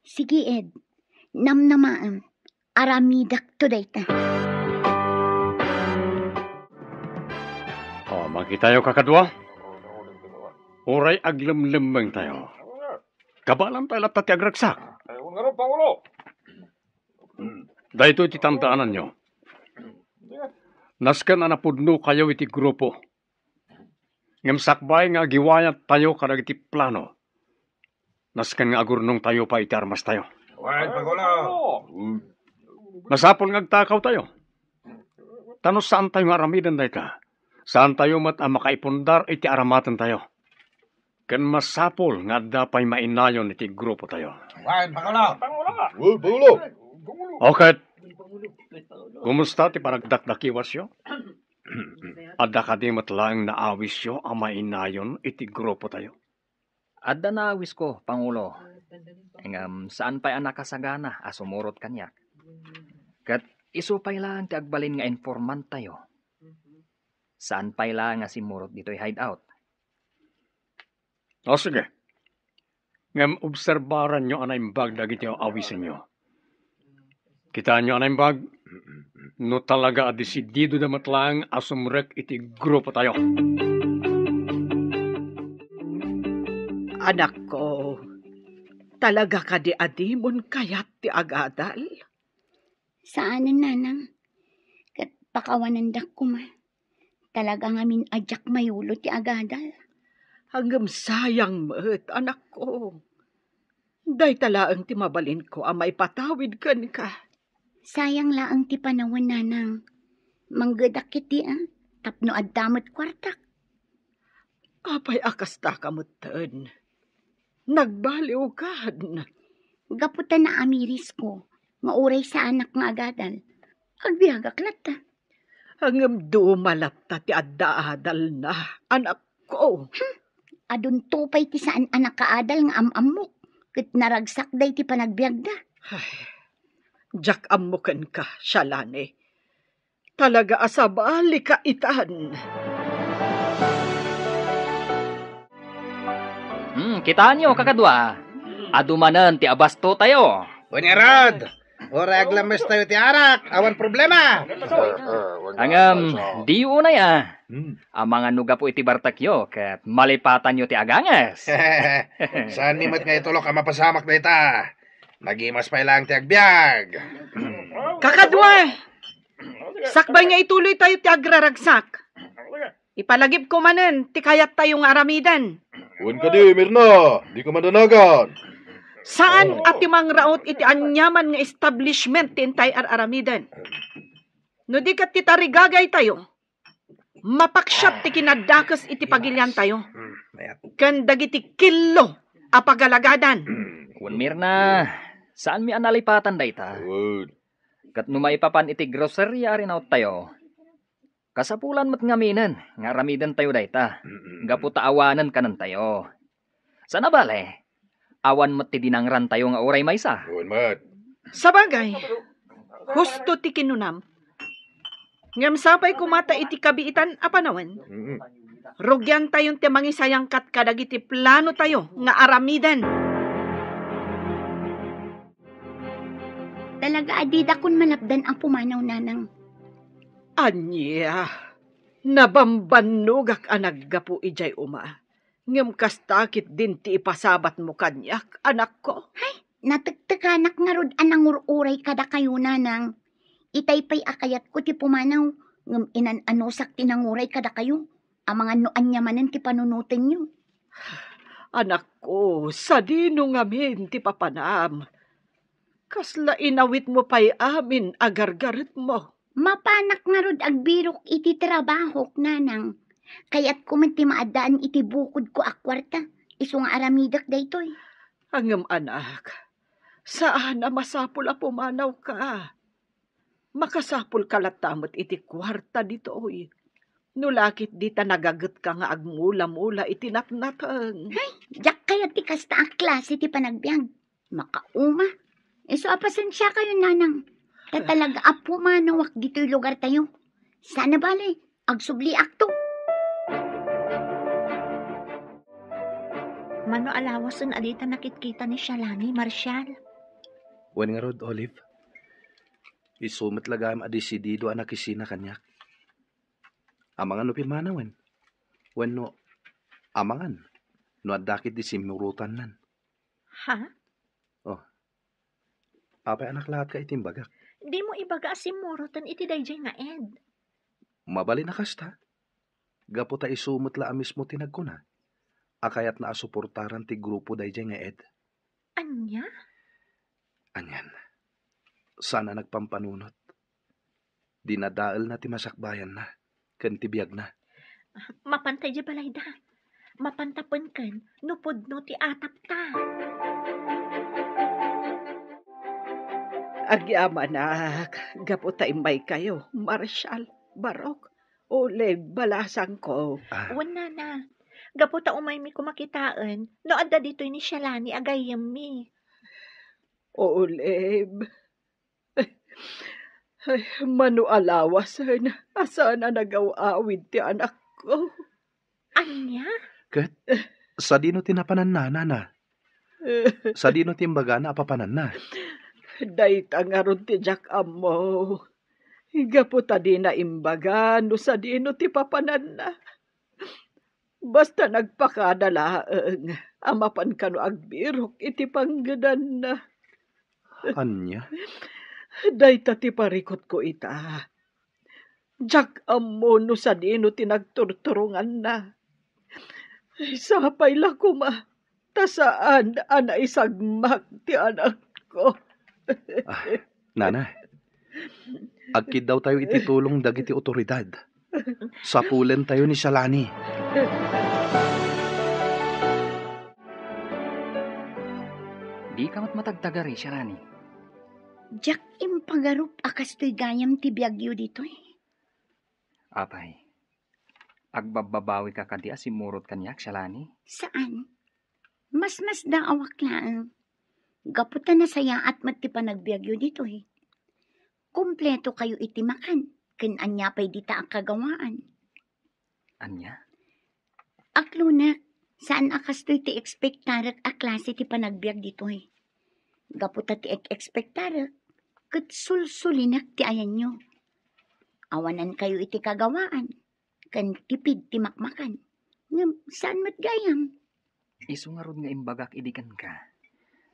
Sige, Ed. Namnamaem. Aramidakto dayta. O, makitayo, kakadua. Uray aglemlemmengtayo, kabaelantayo latta ti agragsak. Daytoy ti tandaananyo. Nasken a napudnokayo iti grupo. Ngem sakbay nga agiwayattayo kadagiti plano, nasken nga agurnongtayo pay iti armastayo. Wen, Pangulo. Masapul nga agtakawtayo. Ta no saantayo nga aramiden dayta, saantayo met a makaipundar iti aramatentayo. Ken masapul nga adda pay mainayon iti grupotayo. Wen, Pangulo. Wen, Pangulo. O ket, kumusta ti panagdakdakiwasyo? Adda kadi met laeng naawisyo a mainayon iti grupotayo? Adda naawisko, Pangulo. Ngem saan pay a nakasagana a sumurot kaniak. Ket isu pay laeng ti agbalin nga informanttayo. Saan pay laeng a simmurot ditoy hideout. O, sige. Ngem obserbaranyo a naimbag dagiti awisenyo. Kitaenyo a naimbag, no talaga a desididoda met laeng a sumrek iti grupotayo. Anakko, talaga kadi a dimon kayat ti agadal? Saanen, nanang. Ket pakawanendak koma. Talaga ngamin a diak mayulo ti agadal. Ngem sayang met, anakko. Dayta laeng ti mabalinko a maipatawid kenka. Sayang laeng ti panawen, nanang. Manggedak ketdi a, tapno adda met kuartak. Apay a kasta ka metten? Nagbaliwkan. Gapu ta naamirisko nga uray saanak nga agadal, agbiagak latta. Ngem duma latta ti adda adalna, anakko. Hmm, adunto pay ti saan a nakaadal nga am-ammok, ket naragsak daydi panagbiagda. Ay, diak ammo kenka, Shalani. Talaga a sabalika itan. Hmm, kitaenyo, kakadua. Adu manen ti abastotayo. Wen ngarud, uray aglammestayo ti arak, awan problema. Ngem, diyo unay a. Hmm. Amangan no gapu iti bartekyo ket malipatanyo ti aganges. Saanmi met nga itulok a mapasamak dayta. Nagimas pay laeng ti agbiag. Kakadua! Sakbay nga ituloytayo ti agraragsak, ipalagipko manen ti kayattayo nga aramiden. Wen kadi, Mirna, dika madanagan. Saan a ti mangraut iti aniaman nga establishment ti intay ar-aramiden. No di ket ti tarigagaytayo, mapaksiat ti kinadakes iti pagiliantayo. Hmm, mayat. Ken dagiti killo a pagalagadan. Hmm. Wen, Mirna, saanmi a nalipatan dayta. Wen. Ket no maipapan iti groceria a rinaottayo, kasapulan met ngaminen nga aramidentayo dayta, mm, gapu ta awanen kanentayo. Sana bale, Awan met ti dinangrantayo nga uray maysa. Wen met. Sabagay, husto ti kinunam. Ngem sapay koma ta iti kabiitan a panawen, Mm. rugiantayon ti mangisayangkat kadagiti planotayo nga aramiden. Talaga a didakon malapdan a pumanaw, Nanang. Ania, nabambannogak a naggapu idiay uma. Ngem kasta ketdin ti ipasabatmo kaniak, anakko. Hay, natektekanak ngarud a nangur-uray kadakayo, Nanang. Itay pay a kayatko ti pumanaw, ngem inan-anusak ti nanguray kadakayo. Amangan no ania manen ti panunotenyo. Anakko, sadino ngamin ti papanam? Kasla inawitmo pay amin a gargaretmo. Mapanak ngarud agbirok iti trabahok, Nanang. Kayatko met ti maaddaan iti bukodko a kuarta, isu nga aramidek daytoy. Ngem, anak, saan a masapul a pumanawka. Makasapulka latta met iti kuarta ditoy. No la ketdi ta nagagetka nga agmula-mula iti natnateng. Hay, diak kayat ti kasta a klase ti panagbiag. Makauma. Isu a pasensiakayon, Nanang. Ta talaga a pumanawak ditoy lugartayo. Sana bale, agsubliakto. Mano a lawasen a dita nakitkita ni Shalani, Marshall? Wen ngarud, Olive. Isu met la gayam a desidido a nakisina kaniak. Amangan no pimmanawen. Wenno, amangan no adda ketdi simmurotannan. Ha? Oh. Apay a naklaatka iti imbagak? Dimo ibaga a simmuroten iti daydiay nga Ed. Mabalin a kasta. Gapu ta isu met la a mismo ti nagkuna a kayatna a suportaran ti grupo daydiay nga Ed. Ania? Anian, saan a nagpampanunot. Dinadaelna ti masakbayanna ken ti biagna. Mapanta idiay balayda. Mapanta penken no pudno ti atapta. Agyamanak, gapu ta immaykayo, Marshall, Barok, Olive, balasangko. Ah. Wen, Nana. Gapu ta umaymi koma kitaen no adda ditoy ni Shalani a gayyemmi. Olive. Ay, mano a lawasen a saan a nagaw-awid ti anakko. Ania? Ket sadino ti napananna, Nana? Sadino ti imbagana a papananna? Dayta ngarud ti diak ammo. Gapu ta dina imbaga no sadino ti papananna. Basta nagpakada laeng a mapan kano agbirok iti panggedanna. Ania? Dayta ti parikutko ita. Diak ammo no sadino ti nagturturonganna. Sapay la koma ta saan a naisagmak ti anakko. Ah, Nana, agkiddawtayo iti tulong dagiti otoridad. Sapulentayo ni Shalani. Dika met matagtagari, Shalani. Diak impagarup a kastoy gayam ti biagyo ditoy. Apay, agbabbabawika kadi a simmurot kaniak, Shalani? Saan. Masmasdaawak laeng. Gapu ta nasayaat met ti panagbiagyo ditoy. Kumpleto kayo iti makan, ken ania pay dita a kagawaan. Ania? Aklonek, saan a kastoy ti ekspektarek a klase ti panagbiag ditoy. Gapu ta ti ek-ekspektarek, ket sulsulinek ti ayanyo. Awanan kayo iti kagawaan, ken tipid ti makmakan. Ngem saan met gayam? Isu ngarud nga imbagak idi kenka,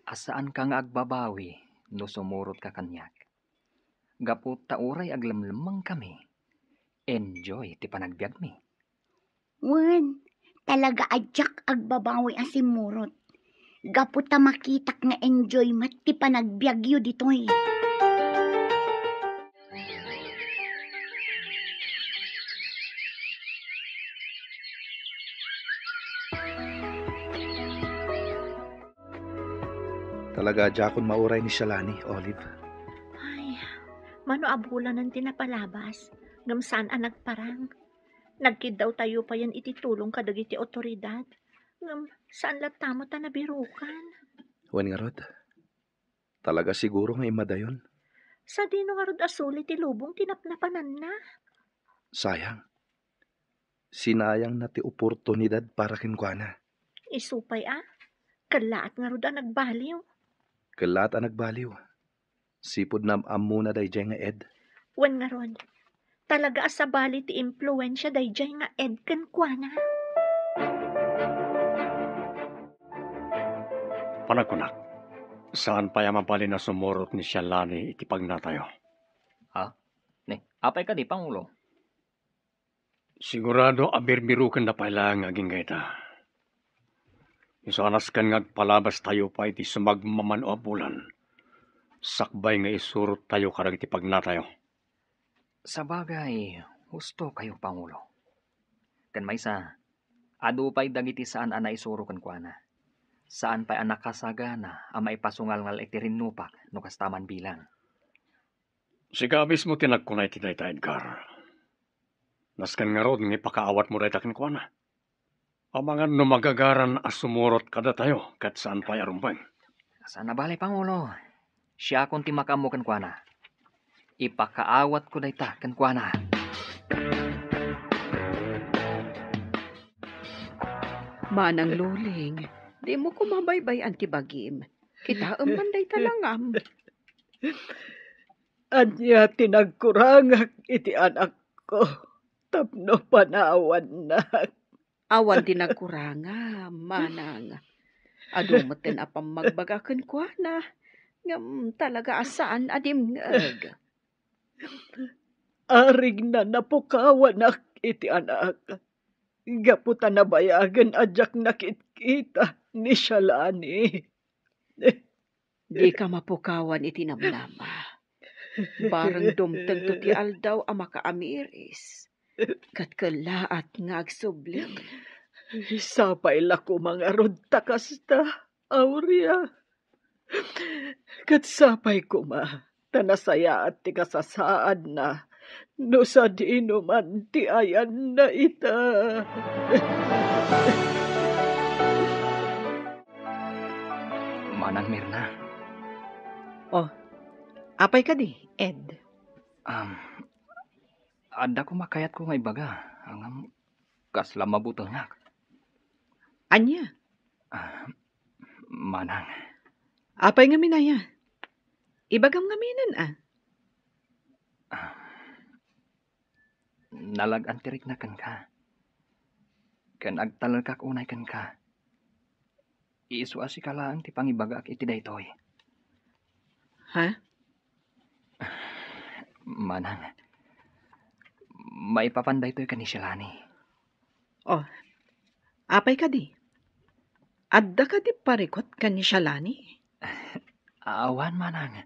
a saanka nga agbabawi no sumurotka kaniak. Gapu ta uray aglemlemmengkami, enjoy ti panagbiagmi. Wen, talaga a diak agbabawi a simmurot. Gapu ta makitak nga enjoy met ti panagbiagyo ditoy. Talaga a diakon mauray ni Shalani, Olive. Ay, mano a bulanen ti napalabas, ngem saan a nagparang. Nagkiddawtayo payen iti tulong kadagiti otoridad, ngem saan latta met a nabirukan. Wen ngarud, talaga siguro nga immadayon. Sadino ngarud a suli ti lubong ti napnapananna? Sayang. Sinayangna ti oportunidad para kenkuana. Isu pay a, kellaat ngarud a nagbaliw. Kellaat a nagbaliw. Sipud naam-ammona daydiay nga Ed. Wen ngarud, talaga a sabali ti impluensia daydiay nga Ed kenkuana. Panagkunak, saan pay a mabalin a sumurot ni Shalani iti pagnatayo. Ha? Ne, apay kadi, Pangulo? Sigurado a birbirokenna pay laeng nga agingga ita. Isu a nasken nga agpalabas tayo pay iti sumagmamano a bulan, sakbay nga isurot tayo kadagiti pagnatayo. Sabagay, husto kayo, Pangulo. Ken maysa, adu pay dagiti saan a naisuro kenkuana. Saan pay a nakasagana a maipasungalngal iti rinnupak no kasta man bilang. Sika mismo ti nagkuna iti dayta, Edgar. Nasken ngarud nga ipakaawatmo dayta kenkuana. Amangan no magagaran a sumurot kadatayo ket saan pay a rumbeng. Saan a bale, Pangulo. Siakon ti makaammo kenkuana. Ipakaawatko dayta kenkuana. Manang Luling, dimo koma baybay-an ti bagim. Kitaem man dayta langam. Ania ti nagkurangak iti anakko tapno panawannak? Awan ti nagkurangam, manang. Adu metten a pammagbaga kenkuana, ngem talaga a saan a dimngeg. Arigna napukawanak iti anak, gapu ta nabayagen a diak nakitkita ni Shalani. Dika mapukawan iti namnama. Bareng dumtengto ti aldaw a makaamiris, ket kellaat nga agsubli. Sapay la koma ngarud ta kasta, Aurea. Ket sapay koma ta nasayaat ti kasasaadna no sadino man ti ayanna ita. Manang Mirna. Oh, apay kadi, Ed? Um, adda koma kayatko nga ibaga, ngem kasla mabutengak. Ania? Ah, manang. Apay ngamin aya? Ibagam ngaminen, a? Ah, nalag-an ti rikna kenka. Ken agtalekak unay kenka. Isu a sika laeng ti pangibagaak iti daytoy. Ha? Manang, maipapan daytoy ken ni Shalani. Oh, apay kadi? Adda kadi parikut ken ni Shalani? Awan, manang.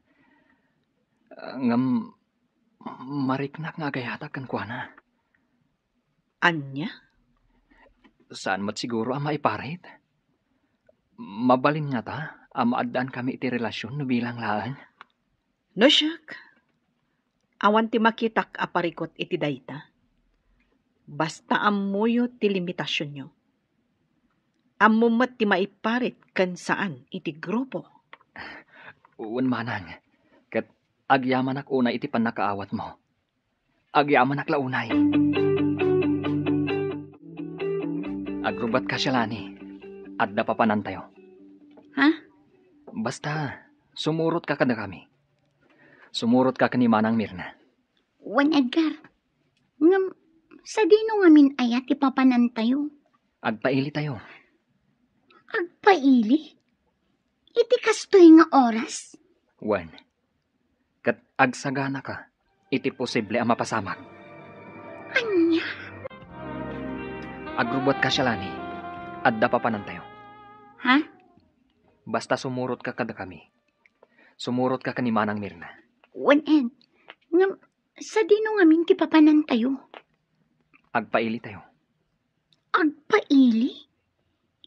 Ngem mariknak nga agayatak kenkuana. Ania? Saan met siguro a maiparit. Mabalin ngata a maaddankami iti relasion no bilang laeng? No siak, awan ti makitak a parikut iti dayta. Basta ammoyo ti limitasionyo. Ammom met ti maiparit ken saan iti grupo. Wen, manang, ket agyamanak unay iti pannakaawatmo. Agyamanak la unay. Agrubatka, Shalani. Adda papanantayo. Ha? Basta, sumurotka kadakami. Sumurotka ken ni Manang Mirna. Wen, Edgar, ngem sadino ngamin aya ti papanantayo? Agpailitayo. Agpaili? Iti kastoy nga oras? Wen, ket agsaganaka iti posible a mapasamak. Ania? Agrubotka, Shalani. Adda papanantayo. Ha? Basta sumurotka kadakami. Sumurotka ken ni Manang Mirna. Wen, Ed, ngem sadino ngamin ti papanantayo? Agpailitayo. Agpaili?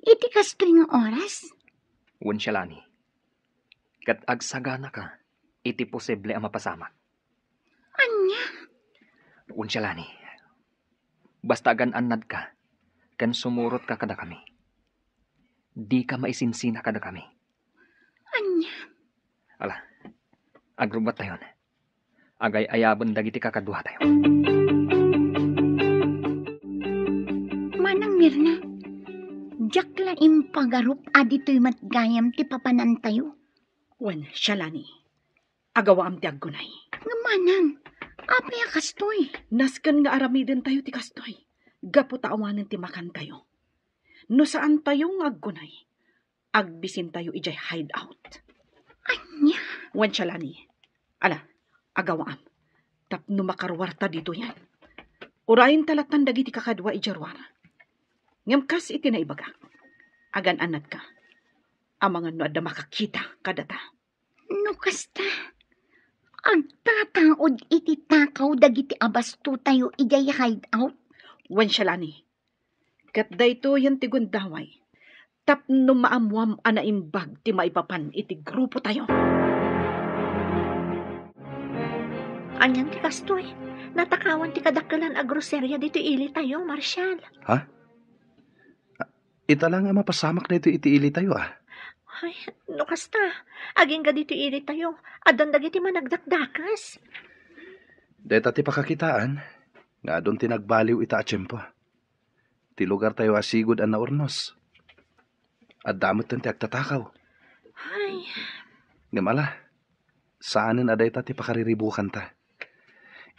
Iti kastoy nga oras? Wen, Shalani. Ket agsaganaka iti posible a mapasamak. Ania? Wen, Shalani. Basta agan-annadka ken sumurotka kadakami. Dika maisinsina kadakami. Ala, agrubbattayon. Agay-ayaben dagiti kakaduatayo. Manang Mirna, diak la impagarup a ditoy met gayam ti papanantayo. Wen, Shalani, agawaam ti aggunay. Nga manang, apay a kastoy? Nasken nga aramidentayo ti kastoy, gapu ta awanen ti makantayo. No saantayo nga aggunay, agbisintayo idiay hideout. Ania? Wen, Shalani. Ala, agawaam. Tapno makaruarta ditoyen. Urayenta lattan dagiti kakadua idiay ruar. Ngem kas iti naibagak, agan-annatka. Amangan no adda makakita kadata. No kasta, agtataud iti takaw dagiti abastotayo idiay hideout. Wen, Shalani, ket daytoyen ti gundaway tapno maammuam a naimbag ti maipapan iti grupotayo. Anian ti kastoy? Natakawan ti kadakkelan a groseria ditoy ilitayo, Marshal. Ha? Ita la nga mapasamak daytoy iti ilitayo, a. Ay, no kasta, agingga ditoy ilitayo, addan dagiti managdakdakes. Dayta ti pakakitaan nga adun ti nagbaliw ita a tiempo. Ti lugartayo a sigud a naurnos. Adda metten ti agtatakaw. Ay. Ngem ala, saanen a dayta ti pakariribukanta.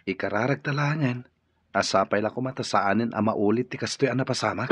Ikararagta laengen a sapay la koma ta saanen a maulit ti kastoy a napasamak.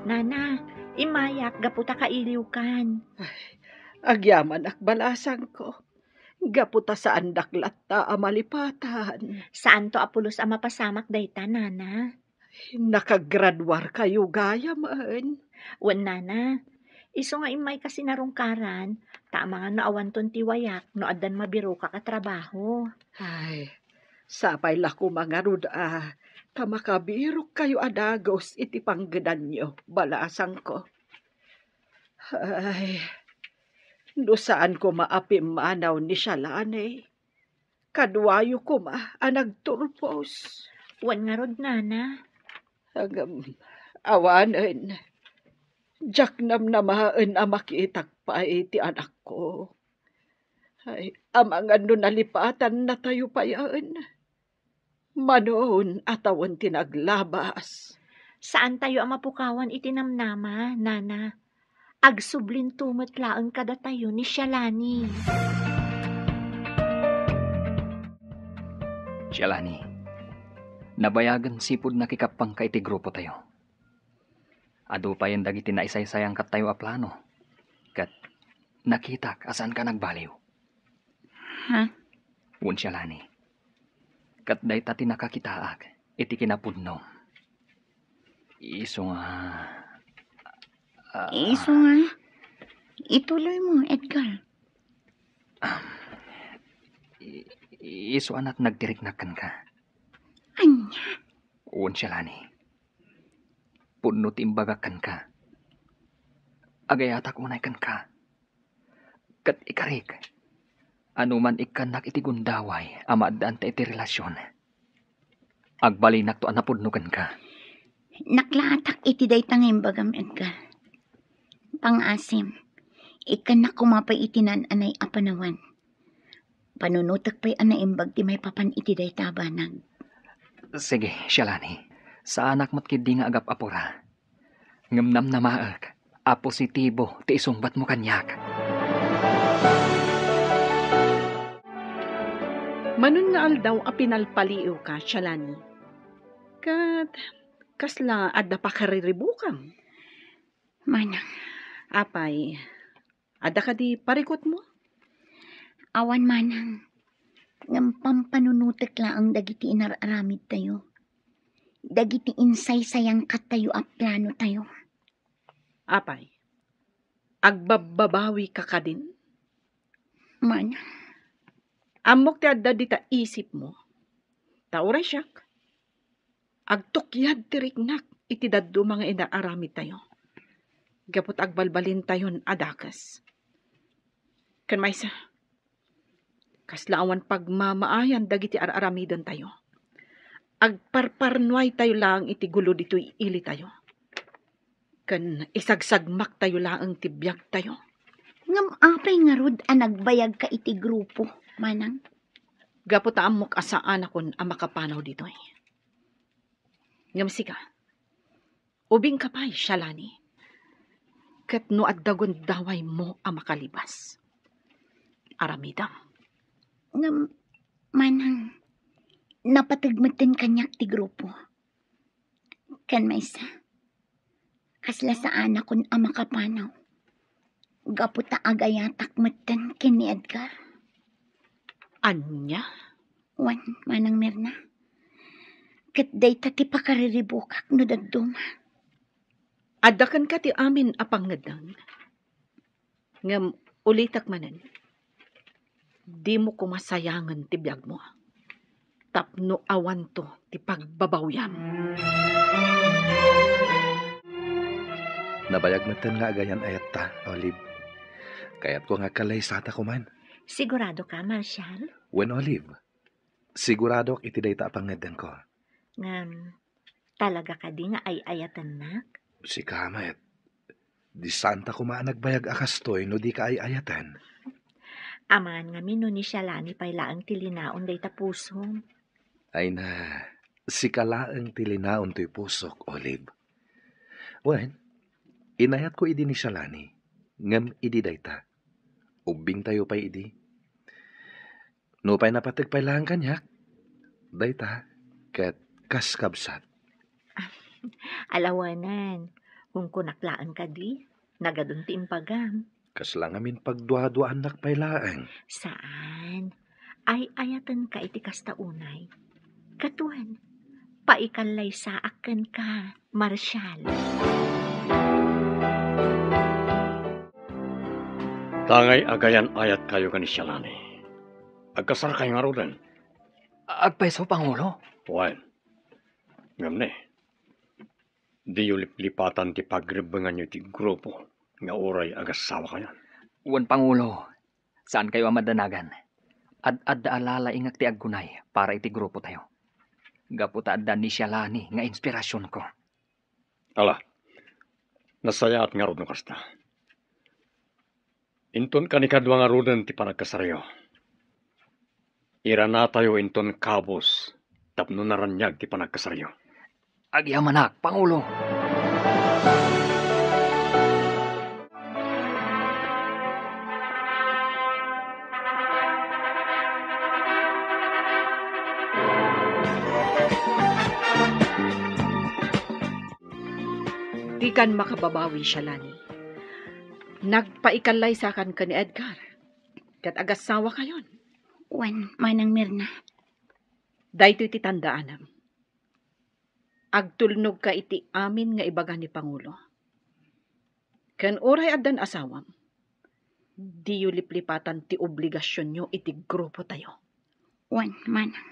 Nana, immayak gapu ta kailiwkan. Ay, agyamanak, balasangko. Gapu ta saandak latta a malipatan. Saanto a pulos a mapasamak dayta, Nana. Nakagraduarkayo gayamen. Wen, Nana. Isu nga immayka sinarungkaran, ta amangan no awanton ti wayak no addan mabirokak a trabaho. Ay, sapay la koma ngarud a ta makabirokkayo a dagus iti panggedanyo, balasangko. Ay, no saan koma a pimmanaw ni Shalani, kaduayo koma a nagturpos. Wen ngarud, Nana. Ngem, awanen, diak namnamaen a makitak pay ti anakko. Ay, amangan no nalipatannatayo payen. Manon a tawen ti naglabas. Saantayo a mapukawan iti namnama, Nana. Agsublinto met laeng kadatayo ni Shalani. Shalani, nabayagen sipud nakikappangka iti grupotayo. Adu payen dagiti naisaysayankatayo a plano, ket nakitak a saanka nagbaliw. Ha? Wen, Shalani. Ket dayta ti nakakitaak iti kinapudno. Isu nga, ah, Isu nga, ituloy mo, Edgar. Um, i-, isu a nagtiriknak kenka. Ania? Wen, Shalani. Pudno ti imbagak kenka. Agayatak unay kenka. Ket ikarik, anuman ikkannak iti gundaway a maaddaan ta iti relasion, agbalinakto a napudno kenka. Naklaatak iti dayta nga imbagam, Edgar. Pangngaasim, ikkannak koma pay iti naan-anay a panawen. Panunotek pay a naimbag ti maipapan iti dayta a banag. Sige, Shalani. Saanak met ketdi nga agap-apura. Ngem namnamaek a positibo ti isungbatmo kaniak. Manon nga aldaw a pinalpaliiwka, Shalani. Ket kasla adda pakariribukam? Manang. Apay, adda kadi parikutmo? Awan, Manang. Ngem pampanunotek laeng dagiti inar-aramidtayo. Dagiti insaysayankatayo a planotayo. Apay, agbabbabawika kadin? Manang. Ammok ti adda dita isipmo. Ta uray siak, agtukyad ti riknak iti dadduma nga inaramidtayo. Gapu ta agbalbalintayon a dakes. Ken maysa, kasla awan pagmamaayan dagiti ar-aramidentayo. Agparparnuaytayo laeng iti gulo ditoy ilitayo. Ken isagsagmaktayo laeng ti biagtayo. Ngem apay ngarud a nagbayagka iti grupo, Manang? Gapu ta ammok a saanakon a makapanaw ditoy. Ngem sika, ubingka pay, Shalani. Ket no adda gundawaymo a makalibas, aramidem. Ngem, Manang, napateg metten kaniak ti grupo. Ken maysa, kasla saanakon a makapanaw. Gapu ta agayatak metten ken ni Edgar. Ania? Wen, Manang Mirna. Ket dayta ti pakariribukak no dadduma. Adda kenka ti amin a pangngeddeng. Ngem ulitek manen, dimo koma sayangen ti biagmo tapno awanto ti pagbabawiam. Nabayag metten nga agayan-ayatta, Olive. Kayatko nga agkallaysata koman. Sigurado ka, Marshall? Wen, Olive. Siguradok iti dayta a pangngeddengko. Ngem, talaga kadi nga ay-ayatennak? Sika met. Di saanta koma a nagbayag a kastoy no dika ay-ayaten. Amangan ngamin no ni Shalani pay laeng ti linaon dayta pusom. Ay na, sika laeng ti linaon toy pusok, Olive. Wen, inayatko idi ni Shalani, ngem idi dayta, ubbingtayo pay idi. Nupay napateg pay laeng kaniak, dayta ket kas kabsat. Alawanan, kunkunak laeng kadi, nagadun ti imbagam. Kasla ngamin pagduaduaannak pay laeng. Saan. Ay-ayatenka iti kasta unay. Ket wen, paikallaysaak kenka, Marshall. Tangay agayan-ayatkayo ken ni Shalani. Agkasarkayo ngaruden? Agpayso, Pangulo. Wen. Ngem ne, diyo liplipatan ti pagrebbenganyo iti grupo nga uray agassawakayon. Wen, Pangulo, saankayo a madanagan. Ad-adda a lalaingek ti aggunay para iti grupotayo. Gapu ta adda ni Shalani nga inspirasionko. Ala, nasayaat ngarud no kasta. Inton kanikadua ngaruden ti panagkasaryo, iranatayo inton kabus tapno naraniag ti panagkasaryo. Agyamanak, Pangulo. Dikan makababawi, Shalani. Nagpaikallaysakan ken ni Edgar, ket agassawakayon. Wen, Manang Mirna. Daytoy ti tandaanam. Agtulnogka iti amin nga ibaga ni Pangulo. Ken uray addan asawam, diyo liplipatan ti obligasionyo iti grupotayo. Wen, Manang.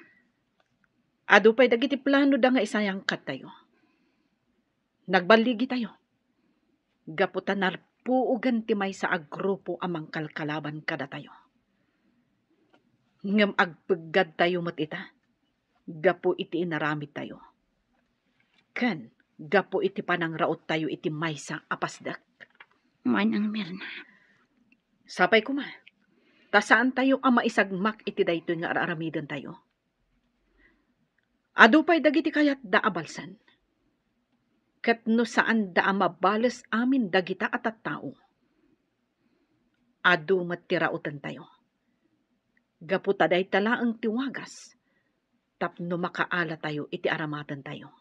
Adu pay dagiti planoda nga isayangkattayo. Nagballigitayo. Gapu ta narpuogen ti maysa a grupo a mangkalkalaban kadatayo. Ngem agpeggadtayo met ita gapu iti inaramidtayo, ken gapu iti panangraottayo iti maysa a pasdek. Manang Mirna. Sapay koma, ta saantayo a maisagmak iti daytoy nga ar-aramidentayo. Adu pay dagiti kayatda a balsen. Ket no saanda a mabales amin dagita a tattao, adu met ti rautentayo. Gapu ta dayta laeng ti wagas tapno makaalatayo iti aramatentayo.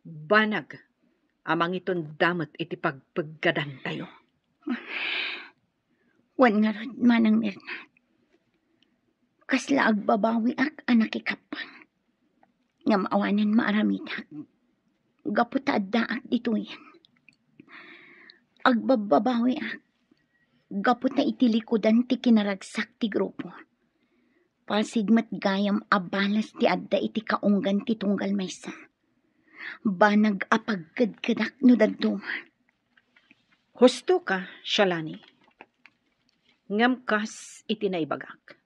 Banag a mangitunda met iti pagpeggadantayo. Wen ngarud, Manang Mirna, kasla agbabawiak a nakikappang. Ngem awanen maaramidak, gapu ta addaak ditoyen. Agbabbabawiak, gapu ta iti likudan ti kinaragsak ti grupo. Pasig met gayam a balas ti adda iti kaunggan ti tunggal maysa. Banag a pagkedkedak no dadduma. Husto ka, Shalani. Ngem kas iti naibagak,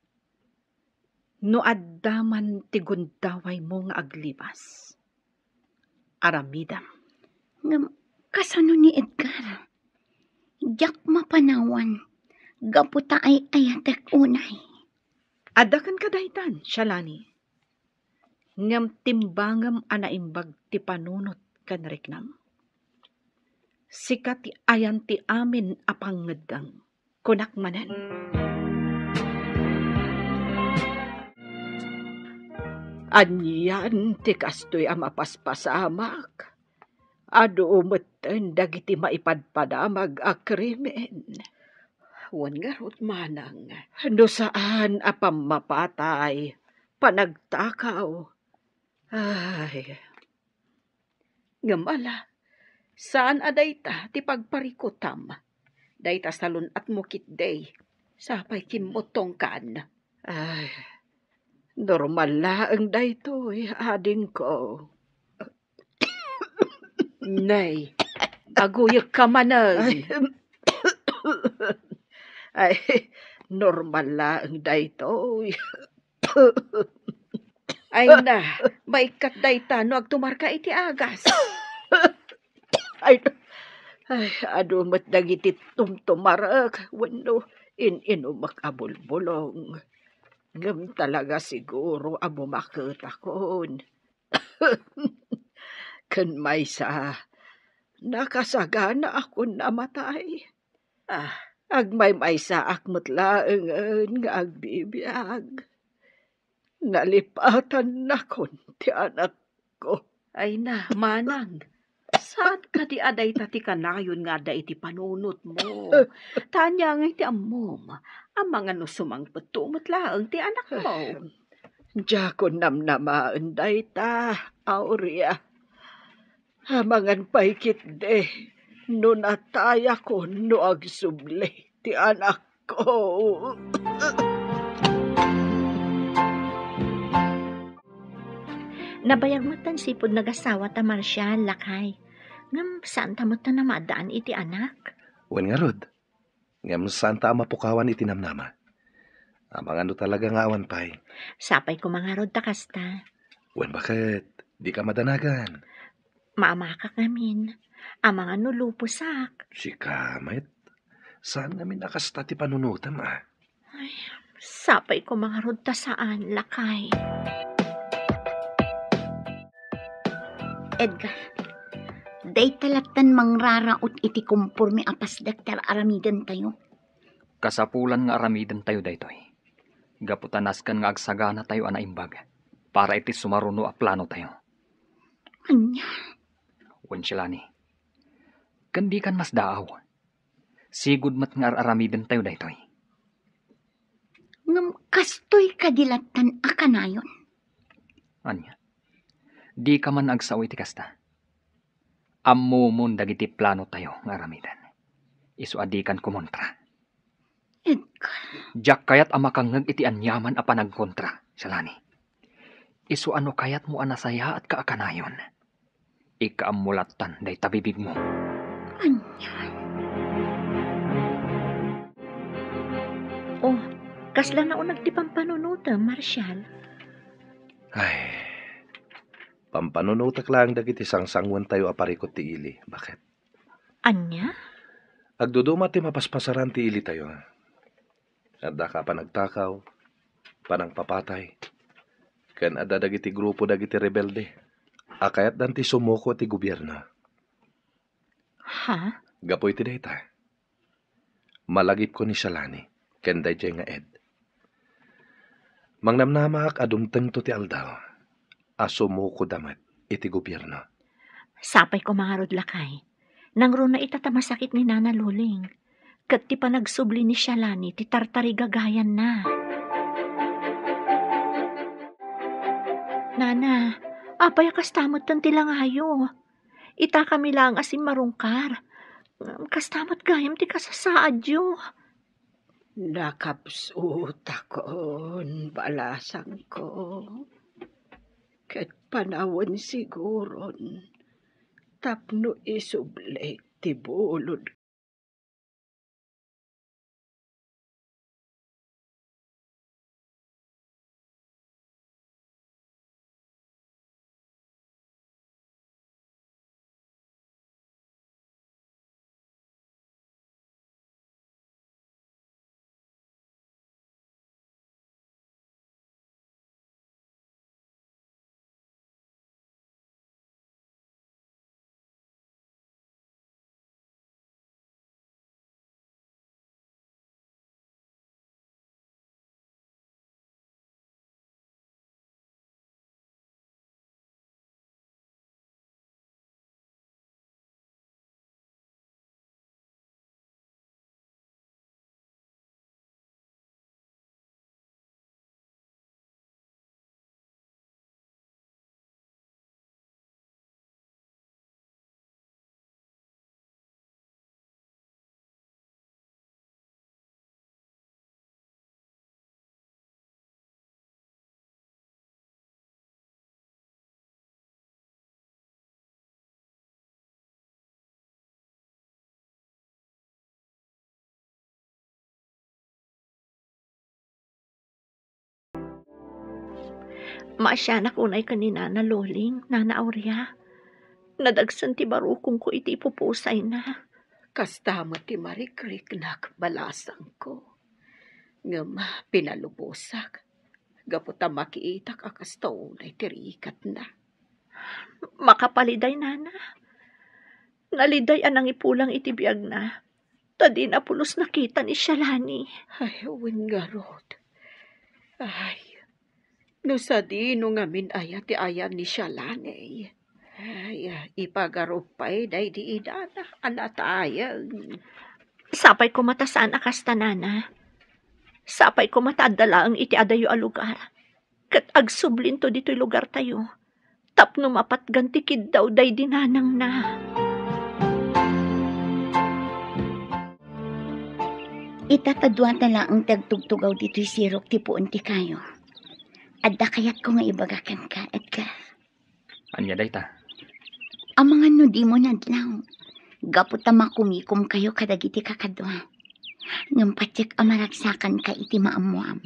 no adda man ti gundawaymo nga aglibas, aramidem. Ngem kasano ni Edgar? Diak mapanawan gapu ta ay-ayatek unay. Adda kenka daytan, Shalani. Ngem timbangem a naimbag ti panunot ken riknam. Sika ti ayan ti amin a pangngeddeng, kunak manen. Anian ti kastoy a mapaspasamak? Adu metten dagiti maipadpadamag a krimen. Wen ngarud, manang. No saan a pammapatay, panagtakaw. Ay. Ngem ala, saan a dayta ti pagparikutam. Dayta salun-atmo ketdi. Sapay kimmutongkan. Ay, normal laeng daytoy, adingko. Nay, aguyekka manen. Ay, ay, normal laeng daytoy. Ay na, maikkat dayta no agtumarka iti agas. Ay, ay, adu met dagiti tumtumarek wenno in-inumek a bulbulong. Ngem talaga siguro a bumaketakon. Ken maysa, nakasaganaakon a matay. Ah, agmaymaysaak met laengen nga agbibiag. Nalipatannakon ti anakko. Ay na, manang, saan kadi a dayta ti kanayon nga adda iti panunotmo? Ta ania ngay ti ammom, amangan no sumangpetto met laeng ti anakmo? Diakon namnamaen dayta, Aurea. Amangan pay ketdi no natayakon no agsubli ti anakko. Nabayag met ta sipud nagasawata, Marshal, lakay. Ngem saanta met ta namaddaan iti anak. Wen ngarud, ngem saanta a mapukawan iti namnama. Amangan no talaga nga awan pay. Sapay koma ngarud ta kasta. Wen baket, dika madanagan. Maamakak ngamin. Amangan no luposak. Sika met, saan ngamin a kasta ti panunotem, a? Ay, sapay koma ngarud ta saan, lakay. Edgar, dayta lattan mangraraot iti komporme a pasdak ti ar-aramidentayo. Kasapulan nga aramidentayo daytoy, gapu ta nasken nga agsaganatayo a naimbag para iti sumaruno a planotayo. Ania? Wen, Shalani, ken dikan masdaaw. Sigud met nga ar-aramidentayo daytoy. Ngem kastoy kadi lattan a kanayon? Ania? Dika man agsao iti kasta? Ammomon dagiti planotayo nga aramiden. Isu a dikan kumontra. Edgar. Diak kayat a makangngeg iti aniaman a panagkontra, Shalani. Isu a no kayatmo a nasayaatka a kanayon, ikaammo lattan dayta bibigmo. Ania? Oh, kasla nauneg ti pampanunotem, Marshal? Ay, pampanunotek laeng dagiti sangsanguentayo a parikut ti ili. Baket? Ania? Agduduma ti mapaspasaran ti ilitayo. Adda ka panagtakaw, panangpapatay, ken adda dagiti grupo dagiti rebelde a kayatdan ti sumuko ti gobierno. Ha? Gapu iti dayta, malagipko ni Shalani ken daydiay nga Ed. Mangnamnamaak a dumtengto ti aldaw a sumukoda met iti gobierno. Sapay koma ngarud, lakay. Nangruna ita ta masakit ni Nana Luling ket ti panagsubli ni Shalani ti tartarigagayanna. Nana, apay a kasta metten ti langayo? Itakami laeng a simmarungkar. Kasta met gayam ti kasasaadyo. Nakapsutakon, balasangko, ket panawen siguron tapno isublik ti bulod. Maasianak unay ken ni Nana Loling, Nana Aurea. Nadagsen ti barukongko iti ipupusayna. Kasta met ti marikriknak, balasangko. Ngem pinalubosak gapu ta makiitak a kasta unay ti rikatna. Makapaliday, Nana. Naliday a nangipulang iti biagna, ta dina pulos nakita ni Shalani. Ay, wen ngarud. Ay, no sadino ngamin aya ti ayan ni Shalani. Ay, ipagarup pay daydi inana a natayeng. Sapay koma ta saan a kasta, Nana. Sapay koma ta adda laeng iti adayo a lugar. Ket agsublinto ditoy lugartayo tapno mapatgan ti kiddaw daydi nanangna. Ita ta dua ta laeng ti agtugtugaw ditoy sirok ti puon ti kayo. Adda kayatko nga ibaga kenka, Edgar. Ania dayta? Amangan no dimo nadlaw, gapu ta makumikomkayo kadagiti kakadua. Ngem patiek a maragsakanka iti maammoam.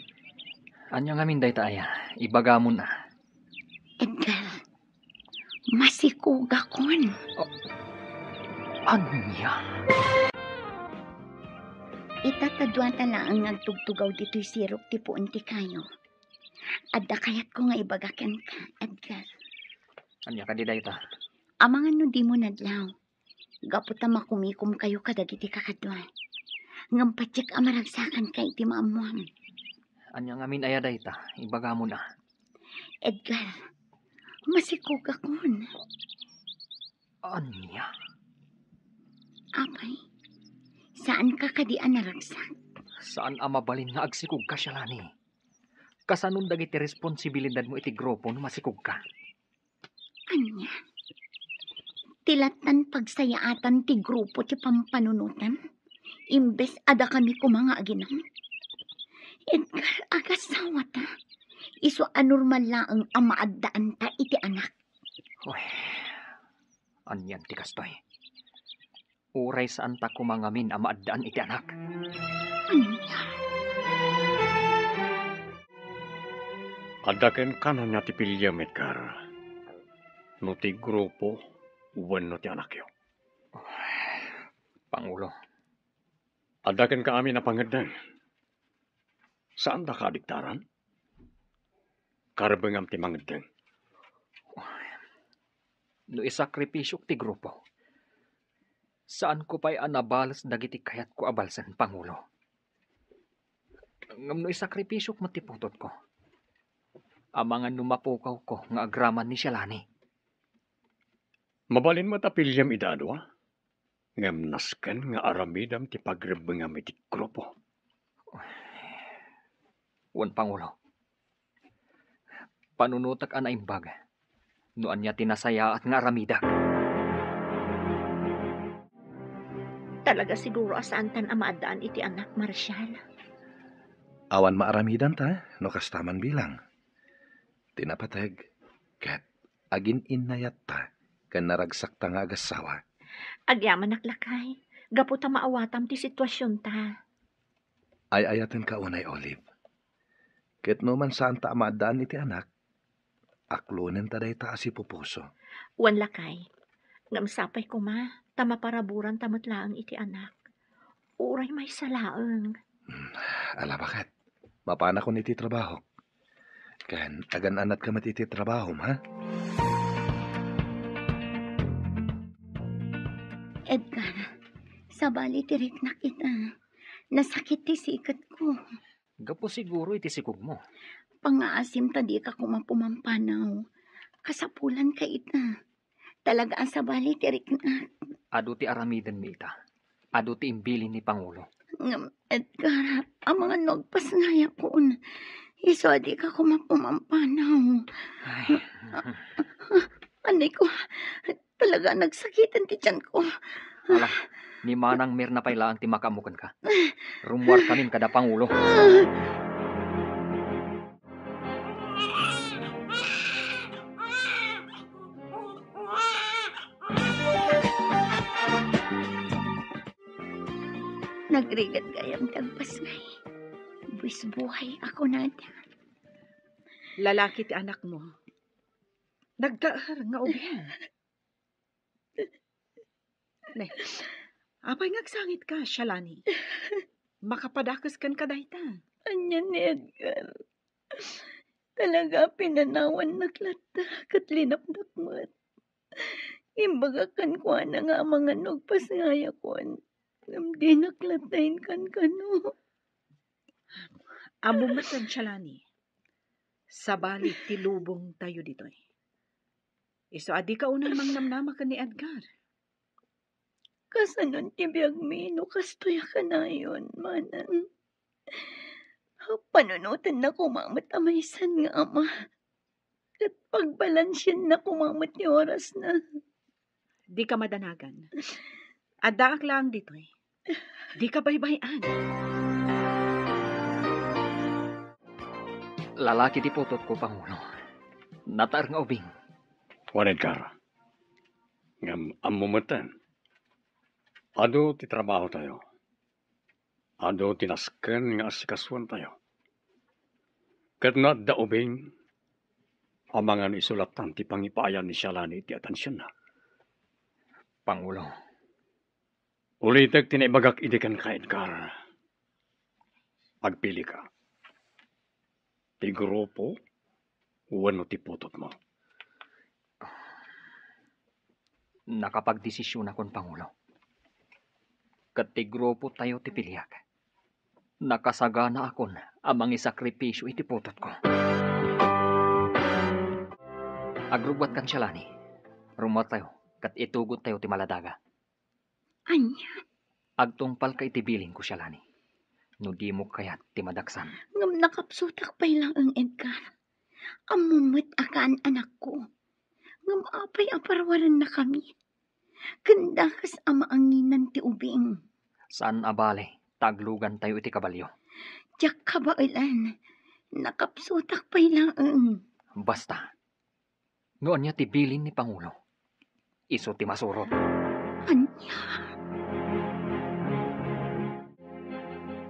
Ania ngamin dayta aya? Ibagamon a. Edgar, masikogakon. Oh, ania? Ita ta dua ta laeng nga agtugtugaw ditoy sirok ti puon ti kayo. Adda kayatko nga ibaga kenka, Edgar. Ania kadi dayta? Amangan no dimo nadlaw, gapu ta makumikomkayo kadagiti kakadua. Ngem patiek a maragsakanka iti maammoam. Ania ngamin aya dayta? Ibagamon a. Edgar, masikogakon. Ania? Apay, saanka kadi a naragsak? Saan a mabalin nga agsikogka, Shalani. Kasanon dagiti responsibilidadmo iti grupo no masikogka? Ania? Ti lattan pagsayaatan ti grupo ti pampanunotam, imbes a dakami koma nga aginam? Edgar, agasawata. Isu a normal laeng a maaddaanta iti anak. Uy, anian ti kastoy? Uray saanta koma ngamin a maaddaan iti anak. Ania? Adda kenka ania ti piliem, Edgar? No ti grupo wenno ti anakyo? Pangulo. Adda kenka amin a pangeddeng. Saandaka a diktaran? Karbengam ti mangeddeng. No isakripisiok ti grupo, saanko pay a nabales dagiti kayatko a balsen, Pangulo. Ngem no isakripisiok met ti putotko, amangan no mapukawko nga agraman ni Shalani. Mabalin met a piliem ida a dua, ngem nasken nga aramidem ti pagrebbengam iti grupo. Wen, Pangulo. Panunotek a naimbag no ania ti nasayaat nga aramidek. Talaga siguro a saantan a maaddaan iti anak, Marshal. Awan maaramidanta no kasta man bilang. Ti napateg, ket agin-innayatta ken naragsakta nga agassawa. Agyamanak, lakay, gapu ta maawatam ti situasionta. Ay-ayatenka unay, Olive. Ket no man saanta a maaddaan iti anak, aklonenta dayta a sipupuso. Wen, lakay, ngem sapay koma ta maparaburanta met laeng iti anak. Uray maysa laeng. Hmm, ala baket. Mapanakon iti trabahok. Ken agan-anatka met iti trabahom, ha? Edgar, sabali ti riknak ita. Nasakit ti siketko. Gapu siguro iti sikogmo. Pangngaasim ta dika koma pumampanaw. Kasapulanka ita. Talaga a sabali ti riknak. Adu ti aramidenmi ita. Adu ti imbilin ni Pangulo. Ngem, Edgar, amangan no agpasngayakon. Isu a dika koma pumampanaw. Ay. Anay ko, talaga nagsakiten ti tiyanko. Ala, ni Manang Mirna pay laeng ti makaammo kenka. Rummuarkamin kada Pangulo. Nagrigat gayam ti agpasngay. Buis buhay ako nada. Lalaki ti anakmo. Nagdaer nga ubing. Ne, apay nga agsangitka, Shalani? Makapadakes kenka dayta. Ania ni Edgar? Talaga, pinanawannak latta ket linapnak met. Imbagak kenkuana nga amangan no agpasngayakon, ngem dinak latta inkankano. Ammom met, Shalani, sabali ti lubongtayo ditoy. Isu a dika unay mangnamnama ken ni Edgar. Kasanon ti biagmi no kastoy a kanayon, manang? Panunotenna koma met a maysan nga ama. Ket pagbalansienna koma met ti orasna. Dika madanagan. Addaak laeng ditoy. Dika baybay-an. Lalaki ti putotko, Pangulo. Nataer nga ubing. Wen, Edgar. Ngem ammo metten, adu ti trabahotayo. Adu ti nasken nga asikasuentayo. Ket no adda ubing, amangan isu lattan ti pangipaayan ni Shalani iti atensionna. Pangulo. Ulitek ti naibagak idi kenka, Edgar. Agpilika. Ti grupo wenno ti putotmo? Nakapagdesisionakon, Pangulo. Ket ti grupotayo ti piliak. Nakasaganaakon a mangisakripisio iti putotko. Agrubbuatkan, Shalani. Rummuartayo ket itugottayo ti maladaga. Ania? Agtungpalka iti bilinko, Shalani, no dimo kayat ti madaksan. Ngem nakapsutak pay laeng, Edgar. Ammom met a kaan-anakko. Ngem apay a parwarennakami? Ken dakes a maanginan ti ubing. Saan a bale ta aglugantayo iti kabalio. Diak kabaelan. Nakapsutak pay laeng. Basta, no ania ti bilin ni Pangulo, isu ti masurot. Ania?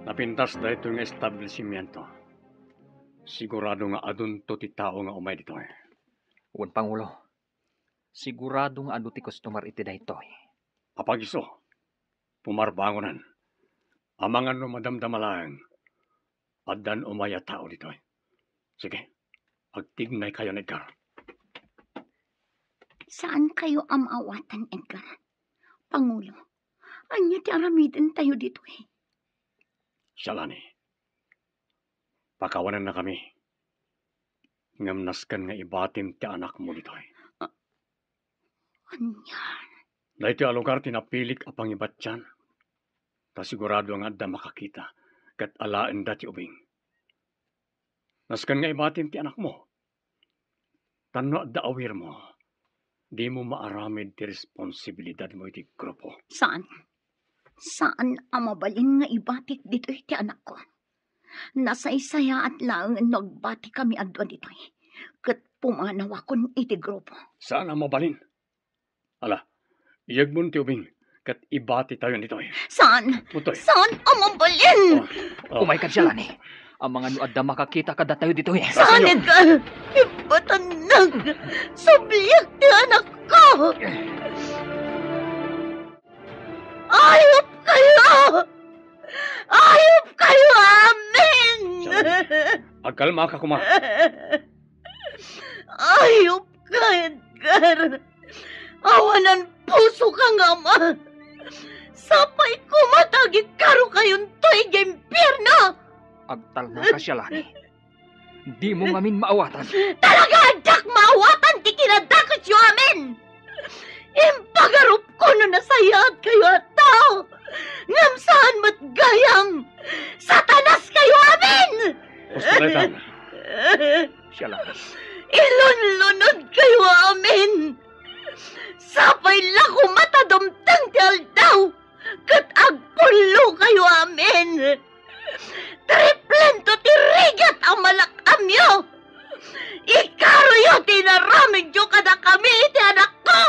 Napintas daytoy nga establishmento. Sigurado nga adunto ti tao nga umay ditoy. Wen, Pangulo, sigurado nga adu ti customer iti daytoy. Apagiso, pumarbangonan. Amangan no madamdama laeng, addan umay a tao ditoy. Sige, agtignaykayo, Edgar. Saankayo a maawatan, Edgar. Pangulo, ania ti aramidentayo ditoy? Shalani, pakawanennakami. Ngem nasken nga ibatim ti anakmo ditoy. A-, ania? Daytoy a lugar ti napilik a pangibatian. Ta sigurado nga adda makakita ket alaenda ti ubing. Nasken nga ibatim ti anakmo. Tan no adda awirmo, dimo maaramid ti responsibilidadmo iti grupo. Saan? Saan a mabalin nga ibatik ditoy ti anakko. Nasaysayaat laeng no agbatikami a dua ditoy, ket pumanawakon iti grupo. Saan a mabalin. Ala, iyegmon ti ubing, ket ibatitayon ditoy. Saan? Utoy. Saan a mabalin? Oh, oh. Umayka, Sialani. Amangan no adda makakita kadatayo ditoy. Saan, Edgar? Ipatanag. Subliak ti anakko. Ayop kayo! Ayop kayo amin! Sialani, agkalmaka koma. Ayop ka, Edgar. Awanan puso ka nga ama. Sapay koma ta agikaro kayonto idiay impierno. Agtalnaka, Sialani. Dimo ngamin maawatan. Talaga addak maawatan ti kinadakesyo amin! Impagarupko no nasayaat kayo a tao, ngem saan met gayam! Satanas kayo amin! Husto dayta. Sialani. Ilunlunod kayo amin! Sapay la koma ta dumteng ti aldaw ket agpullo kayo amin! Triplento ti rigat a malak-amyo! Ikaroyo ti inaramidyo kadakami iti anakko!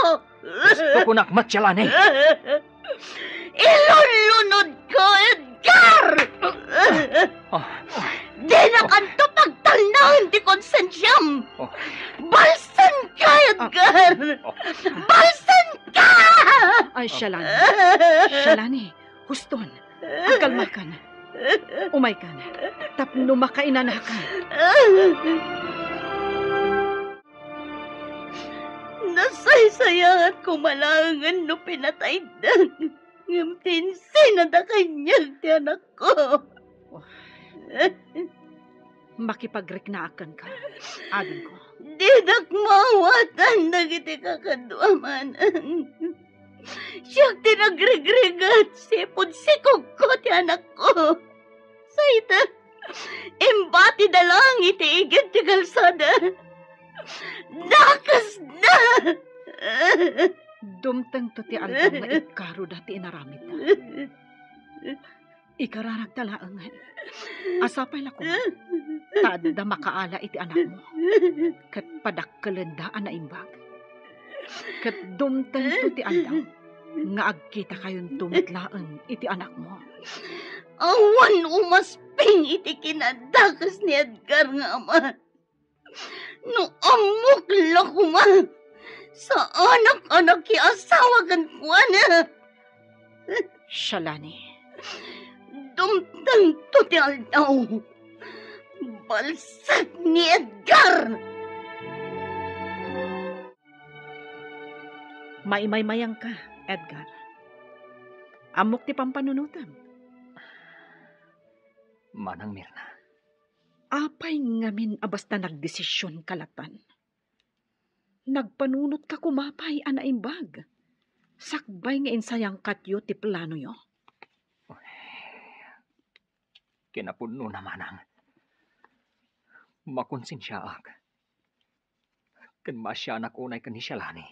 Gusto ko nakmat, Sialani. Ilunlunodko, Edgar! Ah. Dinakanto pagtalnaen ti konsensiam! Oh. Balsenka, Edgar! Oh. Balsenka! Ay, Sialani. Sialani, huston. Agkalmakan. Umaykan. Tapno makainanakan. Nasaysayaat koma laengen no pinatayda. Ngem ti insinada kaniak ti anakko. Makipagriknaak kenka, agingko. Dinak maawatan dagiti kakaduam, Manang. Siak ti nagrigrigat, sipud sikogko ti anakko. Sayta, imbatida laeng iti igid ti kalsada. Dakesna! Dumtengto ti aldaw nga ikaroda ti inaramidda. Ikararagta laengen a sapay la koma ta adda makaala iti anakmo ket padakkelenda a naimbag. Ket dumtengto ti aldaw nga agkitakayonto met laeng iti anakmo. Awan umasping iti kinadakes ni Edgar nga ama. No ammok la koma, saanak a nakiasawa kenkuana. Sialani. Dumtengto ti aldaw. Balsek ni Edgar! Maimaymayangka, Edgar. Ammok ti pampanunotem. Manang Mirna. Apay ngamin a basta nagdesisionka latta? Nagpanunotka koma pay a naimbag, sakbay nga insayangkatyo ti planoyo. Kinapudnona, Manang. Makonsensiaak. Ken maasianak unay ken ni Sialani.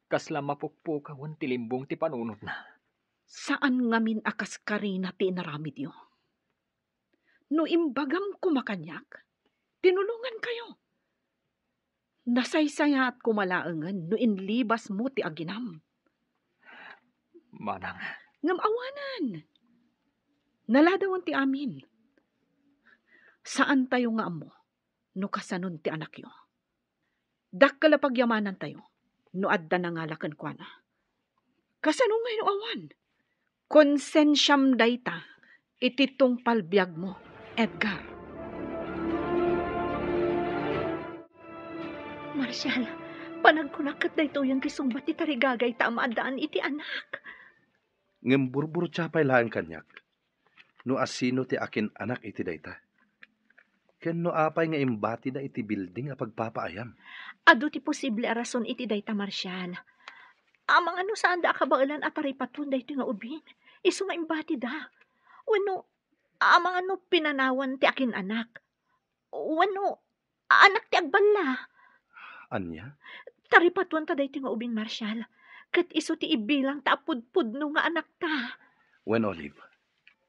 Kasla mapukpukawen ti limbong ti panunotna. Saan ngamin a kas karina ti inaramidyo. No imbagam koma kaniak, tinulongankayo. Nasaysayaat koma laengen no inlibasmo ti aginam. Manang. Ngem awanen. Naladawen ti amin. Saantayo nga ammo no kasanon ti anakyo. Dakkel a pagyamanantayo no adda nangala kenkuana. Kasano ngay no awan? Konsensiam dayta iti tungpal biagmo, Edgar. Marshal, panagkunak ket daytoyen ti sungbat ti tarigagayta a maaddaan iti anak. Ngem burburtia pay laeng kaniak no asino ti akin-anak iti dayta, ken no apay nga imbatida iti bilding a pagpapaayam. Adu ti posible a rason iti dayta, Marshal. Amangan no saanda a kabaelan a taripaton daytoy nga ubing, isu nga imbatida. Wenno, amangan no pinanawan ti akin-anak. Wenno, anak ti agballa. Ania? Taripatuanta daytoy nga ubing, Marshal, ket isu ti ibilangta a pudpudno nga anakta. Wen, Olive,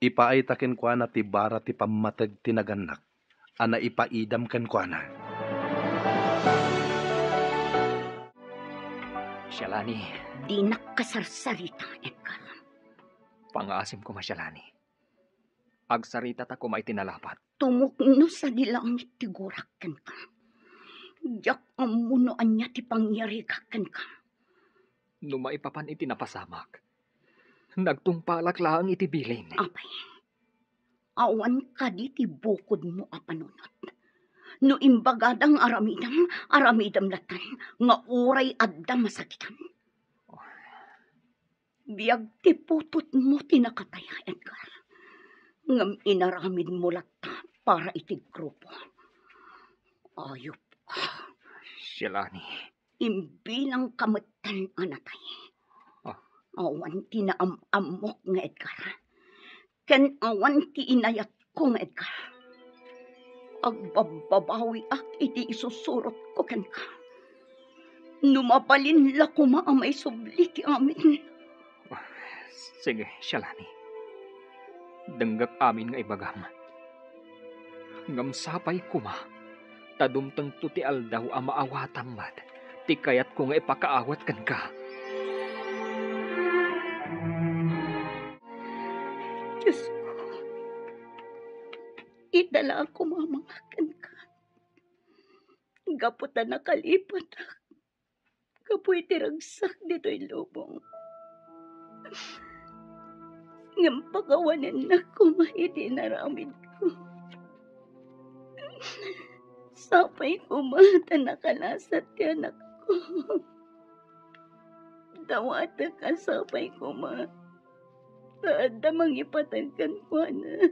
Ipaayta kenkuana ti bara ti pammateg ti nagannak a naipaidam kenkuana. Shalani. Dinak kasarsarita, Edgar. Pangaasim koma, Shalani. Agsaritata koma iti nalapat. Tumukno sadi langit ti gurak kenka. Diak ammo no ania ti pangyarigak kenka. No maipapan iti napasamak, nagtungpalak laeng iti bilin. Apay, awan kadi ti bukodmo a panunot? No imbagada nga aramidem, aramidem latta nga uray adda masakitan. Biag ti putotmo ti nakataya, Edgar. Ngem inaramidmo latta para iti grupo. Ayup. Shalani. Imbilangka metten a natay. Ah. Awan ti naam-ammok nga Edgar. Ken awan ti inayatko nga Edgar. Agbabbabawiak iti isusurotko kenka. No mabalin la koma a maisubli ti amin. Sige, Shalani. Denggek amin nga ibagam. Ngem sapay koma ta dumtengto ti aldaw a maawatam met ti kayatko nga ipakaawat kenka. Diosko, ita la a kumamangak kenka. Gapu ta nakalipatak gapu iti ragsak ditoy lubong. Ngem pakawanennak koma iti inaramidko. Sapay koma ta nakalasat ti anakko. Dawatek a sapay koma ta adda mangipateg kenkuana.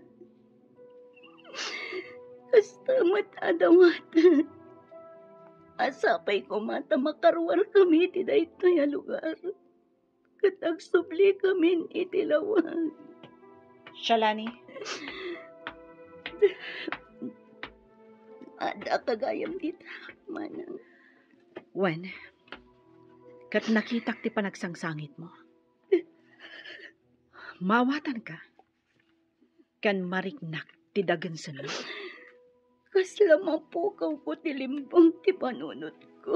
Kasta met a dawatek a sapay koma ta makaruarkami iti daytoy a lugar ket agsublikami iti lawag. Shalani. Adda ka gayam dita, manang. Wen, ket nakitak ti panagsangsangitmo. Maawatanka. Ken mariknak ti dagensenmo. Kasla mapukawko ti limbong ti panunotko.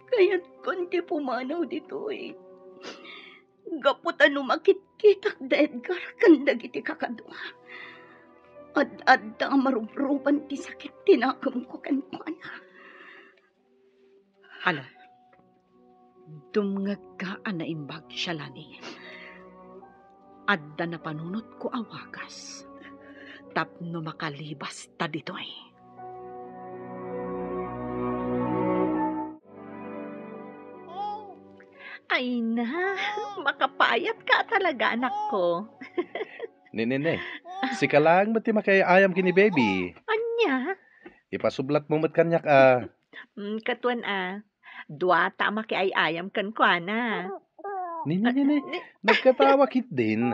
Kayatkon ti pumanaw ditoy. Gapu ta no makitkitak da Edgar ken dagiti kakadua, ad-adda a marubruban ti sakit ti nakemko kenkuana. Ala, dumngegka a naimbag, Shalani. Adda napanunotko a wagas tapno makalibasta ditoy. Ay na, makapayatka talaga, anakko. Ni, ni, ni. Sika laeng met ti makiay-ayam ken ni baby. Ania? Ipasublatmo met kaniak a. Mm, katuan a. Duata a makiay-ayam kenkuana. Ni, ni, ni, ni. Nagkatawa ketdin.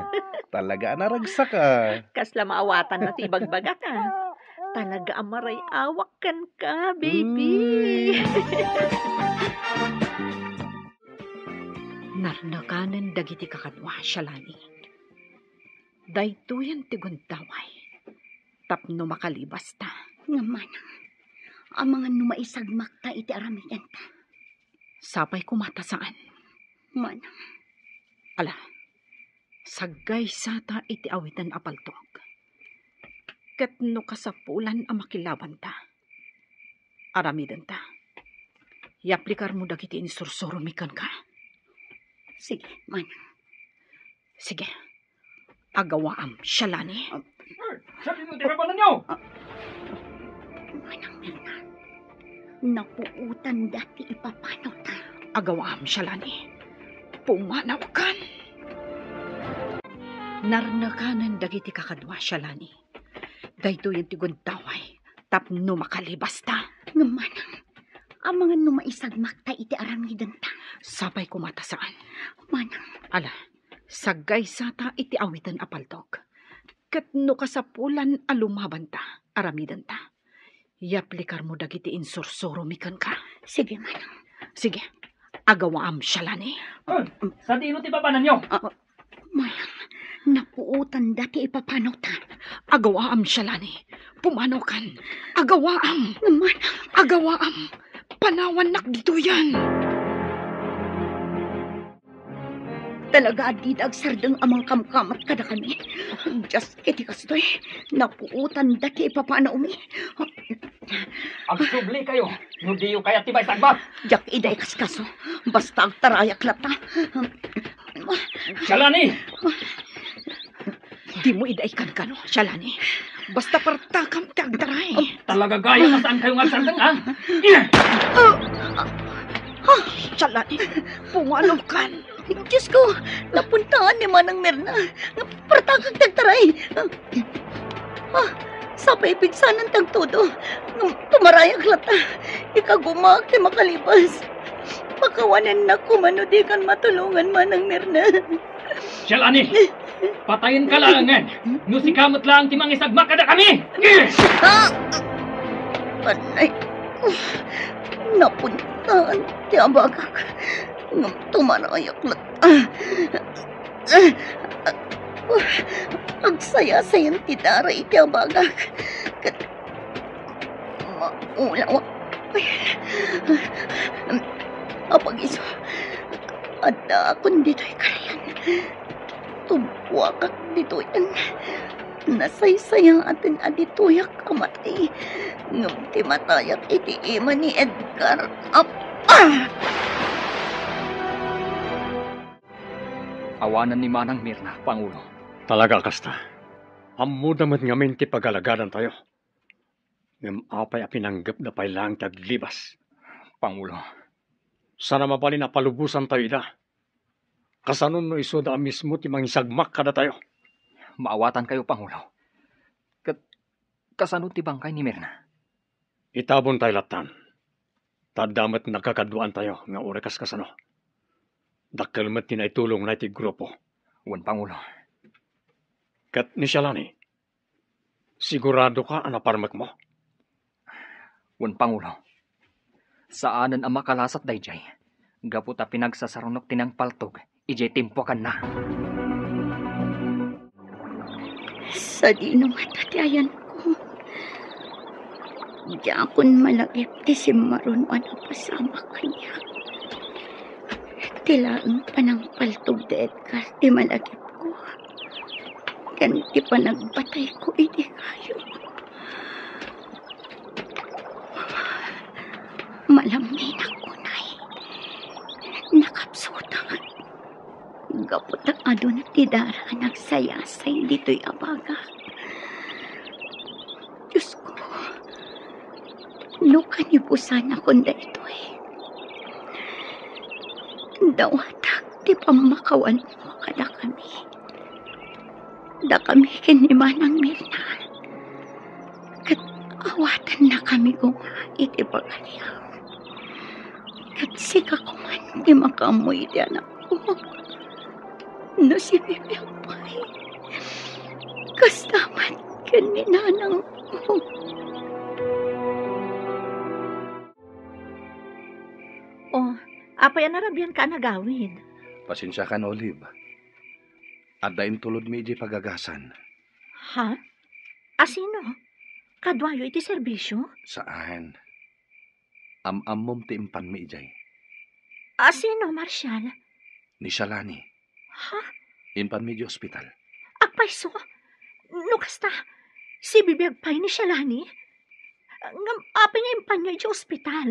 Talaga a naragsak a. Kasla maawatanna ti ibagbagak a. Talaga a maray-awak kenka, baby. Uy. Narnakanen dagiti kakadua, Shalani. Daytoyen ti gundaway tapno makalibasta. Ngem manang, amangan no maisagmakta iti aramidenta. Sapay koma ta saan. Manang. Ala, saggaysata iti awiten a paltog. Ket no kasapulan a makilabanta, aramidenta. Yaplikarmo dagiti insursuromi kenka. Sige, manang. Sige. Agawaam, Shalani. Ah. Eh, sadino ti papananyo? Ah. Manang Mirna, napuotanda ti ipapanawta. Agawaam, Shalani. Pumanawkan. Narnakanen dagiti kakadua, Shalani. Daytoyen ti gundaway tapno makalibasta. Ngem manang, amangan no maisagmakta iti aramidenta. Sapay koma ta saan. Manang. Ala, saggaysata iti awiten a paltog. Ket no kasapulan a lumabanta, aramidenta. Yaplikarmo dagiti insursuromi kenka. Sige, manang. Sige. Agawaam, Shalani. Ah, sadino ti papananyo? Ah, manang, Napuotanda ti ipapanaw ta. Agawaam, Shalani. Pumanaw kan. Agawaam. Naman. Agawaam. Panawannak ditoyen. Talaga a dida agsardeng a mangkamkamat kadakami. Dios, iti kastoy, napuotanda ti ipapanawmi. Agsublikayo no diyo kayat ti maisagmak. Diak ida ikaskaso. Basta agtarayak latta. Shalani! Dimo ida ikankano, Shalani. Basta partakam ti agtaray. Talaga gayam a saankayo nga agsardeng, ha? Ah! Ah! Shalani, pumanaw kan. Dios ko, napuntaan ni Manang Mirna. Partakak ti agtaray. Ah, sapay pigsanan ti agtudo. Ngem tumarayak latta. Ikagumaak ti makalibas. Pakawanennak koma no dikan matulongan, Manang Mirna. Shalani, patayenka laengen. No sika met laeng ti mangisagmak kadakami. Ah! Anay, napuntaan ti abagak. Ngem tumarayak latta. Agsayasayan ti dara iti abagak. Ket maulaw. Apag-isu, addaakon ditoy karayan. Tubbuakak ditoyen. Nasaysayaaten a ditoyak a matay. Ngem ti matayak iti ima ni Edgar. Ap-, ah! Awanan ni Manang Mirna, Pangulo. Talaga a kasta. Ammoda met ngamin ti pagalagadantayo. Ngem apay a pinanggepda pay laeng ti aglibas? Pangulo. Saan a mabalin a palubosantayo ida? Kasano no isuda a mismo ti mangisagmak kadatayo? Maawatankayo, Pangulo. Ket kasano ti bangkay ni Mirna? Itabontayo lattan. Ta adda met nagkakaduaantayo nga uray kas kasano. Dakkel met ti naitulongna iti grupo. Wen, Pangulo. Ket ni Shalani, siguradoka a naparmekmo? Wen, Pangulo. Saanen a makalasat daydiay, gapu ta pinagsasarunok ti nangpaltog idiay timpuakanna. Sadino ngata ti ayanko? Diakon malagip ti simmarunoan a pasamak kaniak. Ti laeng panangpaltog da Edgar ti malagipko, ken ti panagbatayko iti kayo. Malaminak unay. Nakapsutak. Gapu ta aduna ti dara a nagsayasay ditoy a bagak. Diosko, no kanibusanakon daytoy, dawatak ti pammakawanmo kadakami. Dakami ken ni Manang Mirna, ket awatennakami koma iti pagariam. Ket sika koman ti makaammo iti anakko. No sibibiag pay, kasta met ken ni nanangko. Oh, apay a narabianka a nagawid? Pasensiakan, Olive. Adda intulodmi idiay pagagasan. Ha? Asino? Kaduayo iti serbisio? Saan. Am-ammom ti impanmi idiay. Asino, Marshall? Ni Shalani. Ha? Impanmi idiay ospital. Agpayso? No kasta, sibibiag pay ni Shalani? Ngem apay nga impanyo idiay ospital?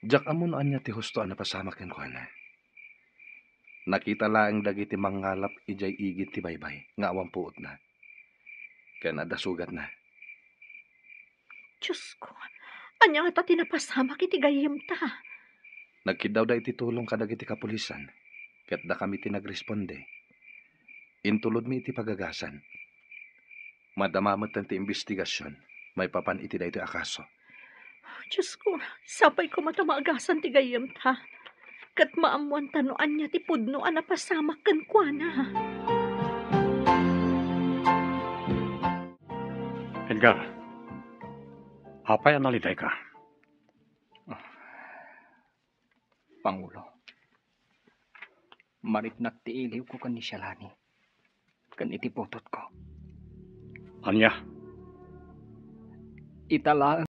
Diak ammo no ania ti husto a napasamak kenkuana. Nakita laeng dagiti mangngalap idiay igid ti baybay nga awan puotna. Ken adda sugatna. Diosko, ania ngata ti napasamak iti gayyemta? Nagkiddawda iti tulong kadagiti kapulisan, ket dakami ti nagresponde. Intulodmi iti pagagasan. Madama metten ti imbestigasion maipapan iti daytoy a kaso. Diosko, sapay koma ta maagasan ti gayyemta, ket maammoanta no ania ti pudno a napasamak kenkuana. Edgar, apay a nalidayka? Pangulo, mariknak ti iliwko ken ni Shalani. ken iti putotko. Ania? Ita laeng.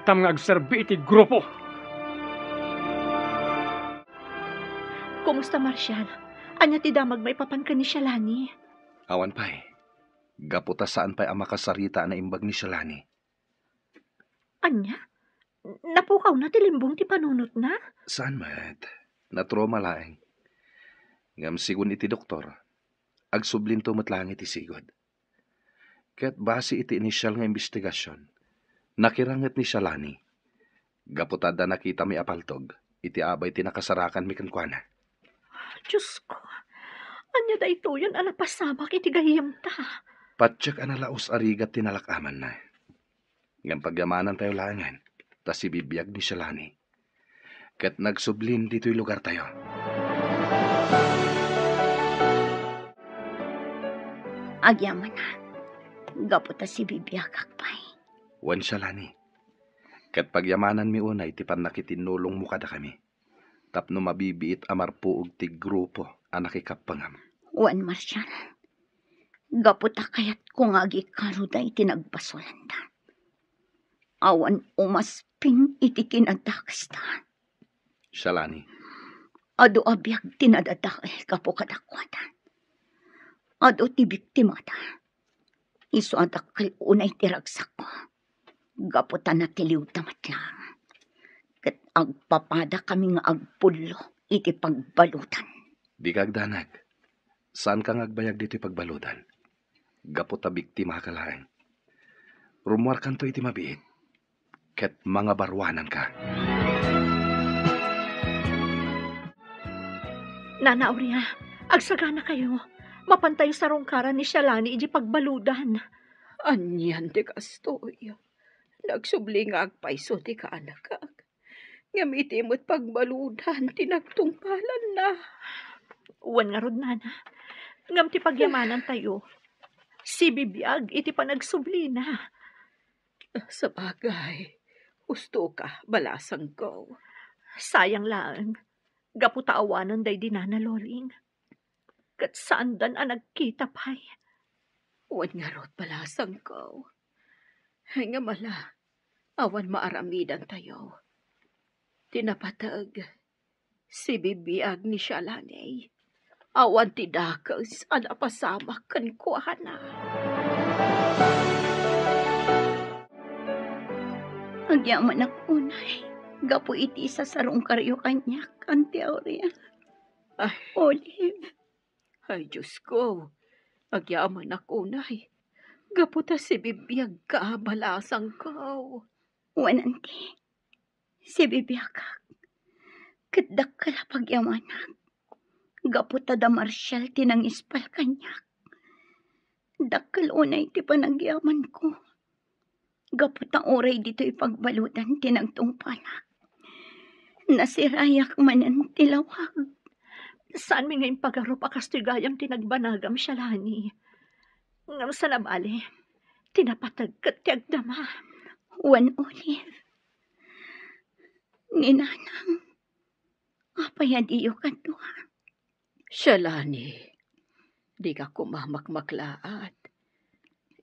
Tam nga agserbi iti grupo. Kumusta, Marshall? Ania ti damag maipapan ken ni Shalani? Awan pay. Gapu ta saan pay a makasarita a naimbag ni Shalani. Ania? Napukawna ti limbong ti panunotna? Saan met. Natrauma laeng. Ngem sigun iti doktor, agsublinto met laeng iti sigud. Ket base iti initial nga imbestigasion, nakiranget ni Shalani. Gapu ta adda nakitami a paltog iti abay ti nakasarakanmi kenkuana. Diosko, ania daytoyen a napasamak iti gayyemta? Patiek a nalaus a rigat ti nalak-amanna. Ngem pagyamanantayo laengen ta sibibiag ni Shalani ket nagsublin ditoy lugartayo. Agyamanak, gapu ta sibibiagak pay. Wen Shalani, ket pagyamananmi unay ti pannakitinnulongmo kadakami tapno mabibiit a marpuog ti grupo a nakikappengam. Wen Marshall, gapu ta kayatko nga agikaruda iti nagbasolanda. Awan umasping iti kinadakesta. Shalani. Adu a biag ti nadadael gapu kadakuada. Adu ti biktimada. Isu a dakkel unay ti ragsakko. Gapu ta natiliwda met laeng. Ket agpapadakami nga agpullo iti pagbaludan. Dika agdanag. Saanka nga agbayag ditoy pagbaludan. Gapu ta biktimaka laeng. Rummuarkanto iti mabiit ket mangabaruananka. Nana Aurea, agsaganakayo. Mapantayo sarungkaran ni Shalani iti pagbaludan. Anian ti kastoy? Nagsubli nga agpayso ti kaanakak. Ngem iti met pagbaludan ti nagtungpalanna. Wen ngarud, nana. Ngem ti pagyamanantayo, sibibiag iti panagsublina. Sabagay, husto ka, balasangko. Sayang laeng, gapu ta awanen daydi nana Loling. Ket saandan a nagkita pay. Wen ngarud, balasangko. Ngem ala, awan maaramidantayo. Ti napateg, sibibiag ni Shalani. Awan ti dakes a napasamak kenkuana. Agyamanak unay, gapu iti isasarungkaryo kaniak, Auntie Aurea. Ay. Olive. Ay, Diosko, agyamanak unay, gapu ta sibibiagka, balasangko. Wen, Auntie, sibibiagak, ket dakkel a pagyamanak, gapu ta da Marshall ti nangispal kaniak. Dakkel unay ti panagyamanko. Gapu ta uray ditoy pagbaludan ti nagtungpalak, nasirayak manen ti lawag. Saanmi nga impagarup a kastoy gayam ti nagbanagam, Shalani. Ngem saan a bale, ti napateg ket ti agdama. Wen, Olive. Ni Nanang, apay a diyo kadua? Shalani, dika koma makmaklaat.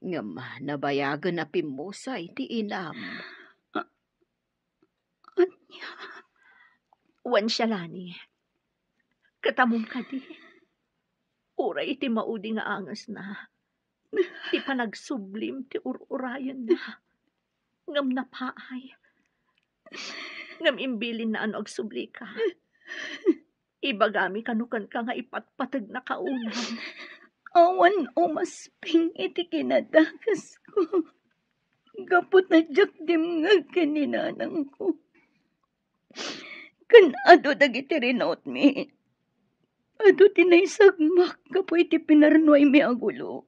Ngem nabayagen a pimmusay ti inam. A-, ania? Wen, Shalani, ket ammom kadi, uray iti maudi nga angesna, ti panagsublim ti ur-urayenna. Ngem napaay. Ngem imbilinna a no agsublika, ibagami kano kenka nga ipatpategnaka unay. Awan umasping iti kinadakasko. Gapu ta diak dimngeg ken ni nanangko. Ken adu dagiti rinautmi. Adu ti naisagmak gapu iti pinarnuaymi a gulo.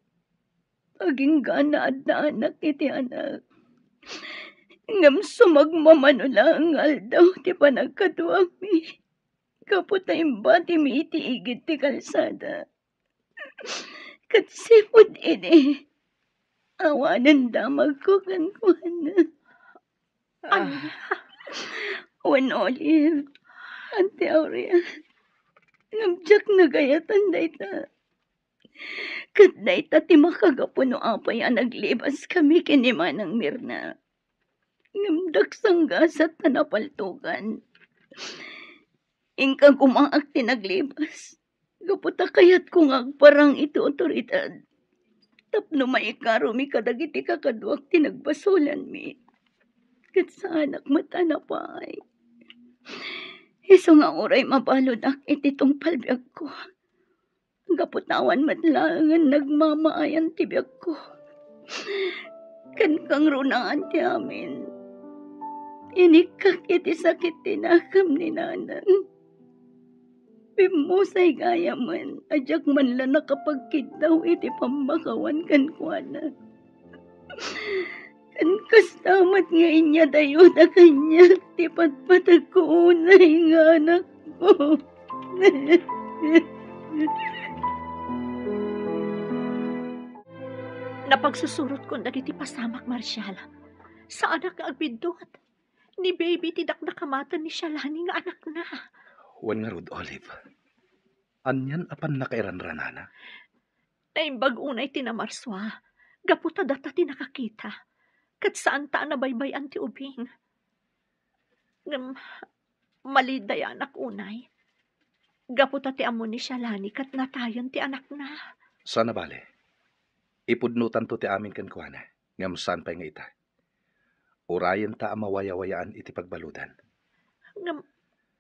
Agingga nga adda anak iti anak. Ngem sumagmamano laeng nga aldaw ti panagkaduami. Gapu ta imbatimi iti igid ti kalsada. Ket sipud idi, awanen damagko kenkuana. Ah. Ania? Wen, Olive, Auntie Aurea, ngem diak nagayatan dayta. Ket dayta ti makagapu no apay a naglibaskami ken ni Manang Mirna. Ngem diak sanggasat ta napaltogan. Inka gumaak ti naglibas. Gapu ta kayatko nga agparang iti awtoridad tapno maikarumi kadagiti kakaduak ti nagbasolanmi. Ket saanak met a napaay. Isu nga uray mabaludak iti tungpal biagko. Gapu ta awan met laengen nagmamaayan ti biagko. Ken kangrunaan ti amin. Inikkak iti sakit ti nakam ni nanang. Pimmusay gayamen a diak man la nakapagkiddaw iti pammakawan kenkuana. Ken kasta met nga inyadayona kaniak ti patpategko unay nga anakko. Napagsusurotkon dagiti pasamak, Marshall. Saanak nga agbiddut. Ni baby ti dakdakamaten ni Shalani nga anakna. Wen ngarud, Olive. Anian a pannakairanranana? Naimbag unay ti namarsua, gapu ta data ti nakakita, ket saanta a nabaybay-an ti ubing. Ngem, malidayanak unay, gapu ta ti ammo ni Shalani ket natayen ti anakna. Saan a bale. Ipudnotanto ti amin kenkuana, ngem saan pay nga ita. Urayenta a mawayawayaan iti pagbaludan. Ngem,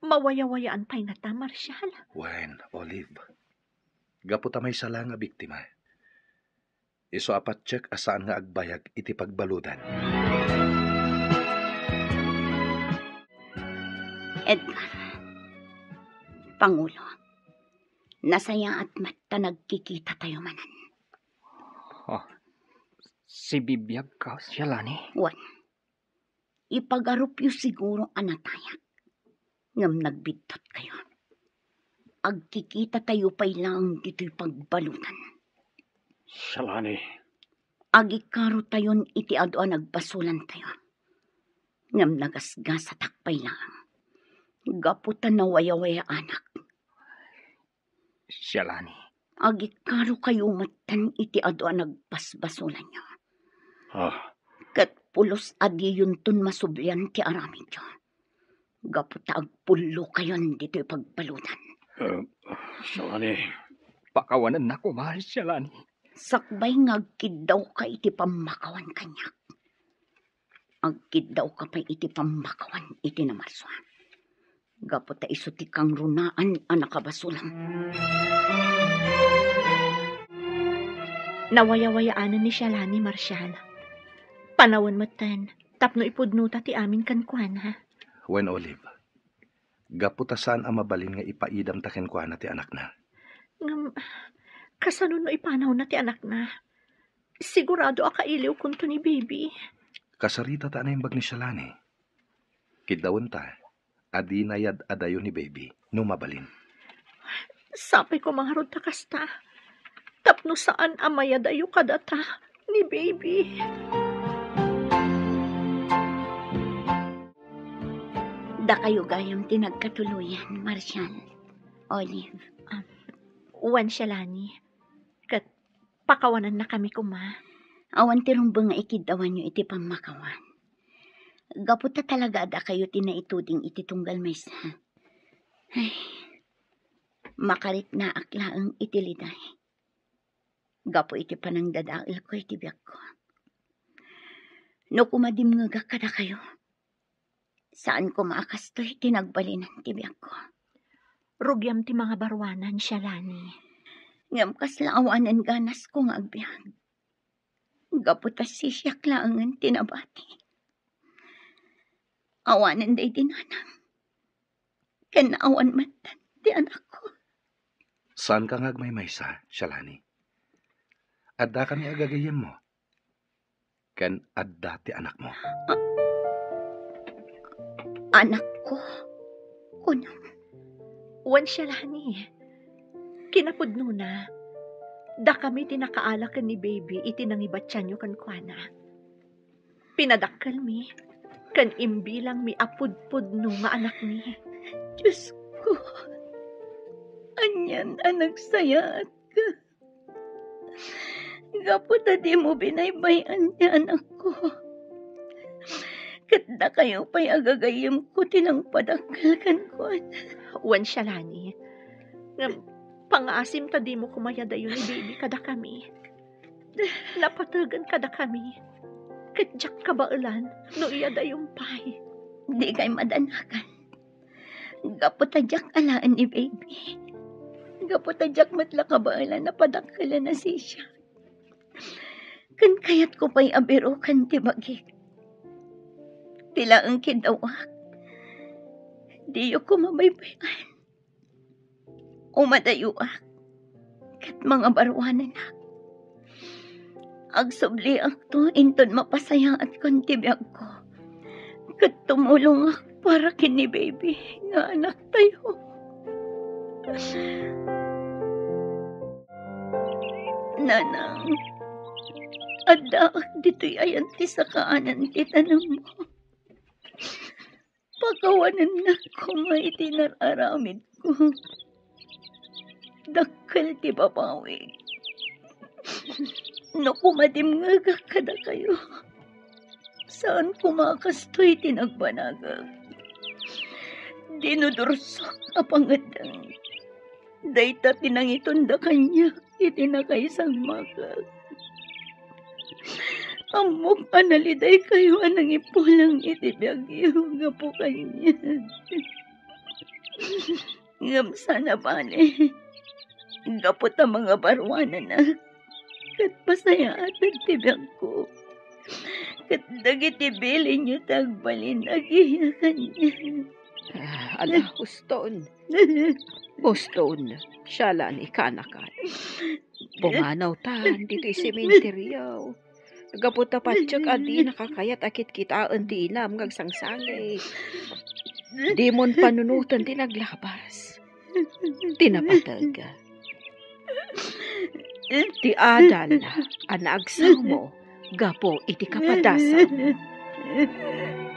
mawayawayaan pay ngata, Marshall? Wen, Olive. Gapu ta maysa la nga biktima. Isu a patiek a saan nga agbayag iti pagbaludan. Edgar, Pangulo, nasayaat met ta nagkikitatayo manen. Ah, sibibiagka, Shalani? Wen, ipagarupyo siguro a natayak, ngem nagbiddutkayo. Agkikitatayo pay laeng ditoy pagbaludan. Shalani. Agikarotayon iti adu a nagbasolantayo. Ngem nagasgasatak pay laeng. Gapu ta nawayawayaanak. Shalani. Agikarokayo metten iti adu a nagbasbasolanyo. Ah. Ket pulos a diyonton masublian ti aramidyo. Gapu ta agpullokayon ditoy pagbaludan. Eh, Shalani. Pakawanennak koma, Shalani. Sakbay nga agkiddawka iti pammakawan kaniak, agkiddawka pay iti pammakawan iti namarsua. Gapu ta isu ti kangrunaan a nakabasolam. Nawayawayaanen ni Shalani, Marshall. Panawen metten tapno ipudnota ti amin kenkuana. Wen, Olive, gapu ta saan a mabalin nga ipaidamta kenkuana ti anakna. Ngem, kasano no ipanawna ti anakna? Sigurado a kailiwkonto ni baby. Kasarita ta a naimbag ni Shalani. Kiddawenta a di nayad-adayo ni baby no mabalin. Sapay koma ngarud ta kasta, tapno saan a mayadayo kadata ni baby. Dakayo gayam ti nagkatuloyan, Marshall, Olive. Um, wen, Shalani, ket pakawanannakami koma. Awan ti rumbeng nga ikiddawanyo iti pammakawan. Gapu ta talaga a dakayo ti naituding iti tunggal maysa. Ay, makaritnaak laeng iti liday gapu iti panangdadaelko iti biagko. No kumadimngegak kadakayo, saan koma a kastoy ti nagbalinan ti biagko. Rugiam ti mangabaruanan, Shalani. Ngem kasla awanen ganasko nga agbiag. Gapu ta sisiak laengen ti nabati. Awanen daydi nanang. Ken awan met ti anakko. Saanka nga agmaymaysa, Shalani. Addakami a gagayyemmo. Ken adda ti anakmo. A-, anakko? Kunam. Wen, Shalani. Kinapudnona, dakami ti nakaala ken ni Baby iti nangibatianyo kenkuana. Pinadakkelmi ken imbilangmi a pudpudno nga anakmi. Diosko, anian a nagsayaatka. Gapu ta dimo binaybay-an ti anakko. Ket dakayo pay a gagayyemko ti nangpadakkel kenkuana. Wen, Shalani. Ngem, pangngaasim ta dimo koma iyadayo ni Baby kadakami. Napategen kadakami. Ket diak kabaelan no iyadayom pay. Dikay madanagan. Gapu ta diak alaen ni Baby. Gapu ta diak met la kabaelan a padakkelen a sisiak. Ken kayatko pay a biroken ti bagik. Ti laeng kiddawak, diyo koma baybay-an. Umadayoak ket mangabaruananak. Agsubliakto inton mapasayaatkon ti biagko. Ket tumulongak para ken ni Baby nga anaktayo. Nanang, addaak ditoy ayan ti sakaanan ti tanemmo. Pakawanennak koma iti nar-aramidko. Dakkel ti babawik. No kumadimngegak kadakayo, saan koma a kastoy ti nagbanagak. Dinudursok a pangeddeng. Dayta ti nangitunda kaniak iti nakaisagmakak. Ammok a nalidaykayo a nangipulang iti biagyo gapu kaniak. Ngem saan a bale, gapu ta mangabaruananak, ket pasayaaten ti biagko. Ket dagiti bilinyo ti agbalin agiya kaniak. Ah, ala, huston. Huston, Shalani, kaanakan. Pumanawtan ditoy sementeryo. Gapu ta patiek a dinaka kayat a kitkitaen ti inam nga agsangsangit. Dimon panunoten ti naglabas. Ti napateg. Ti adal a naagsawmo gapu iti kapadasam.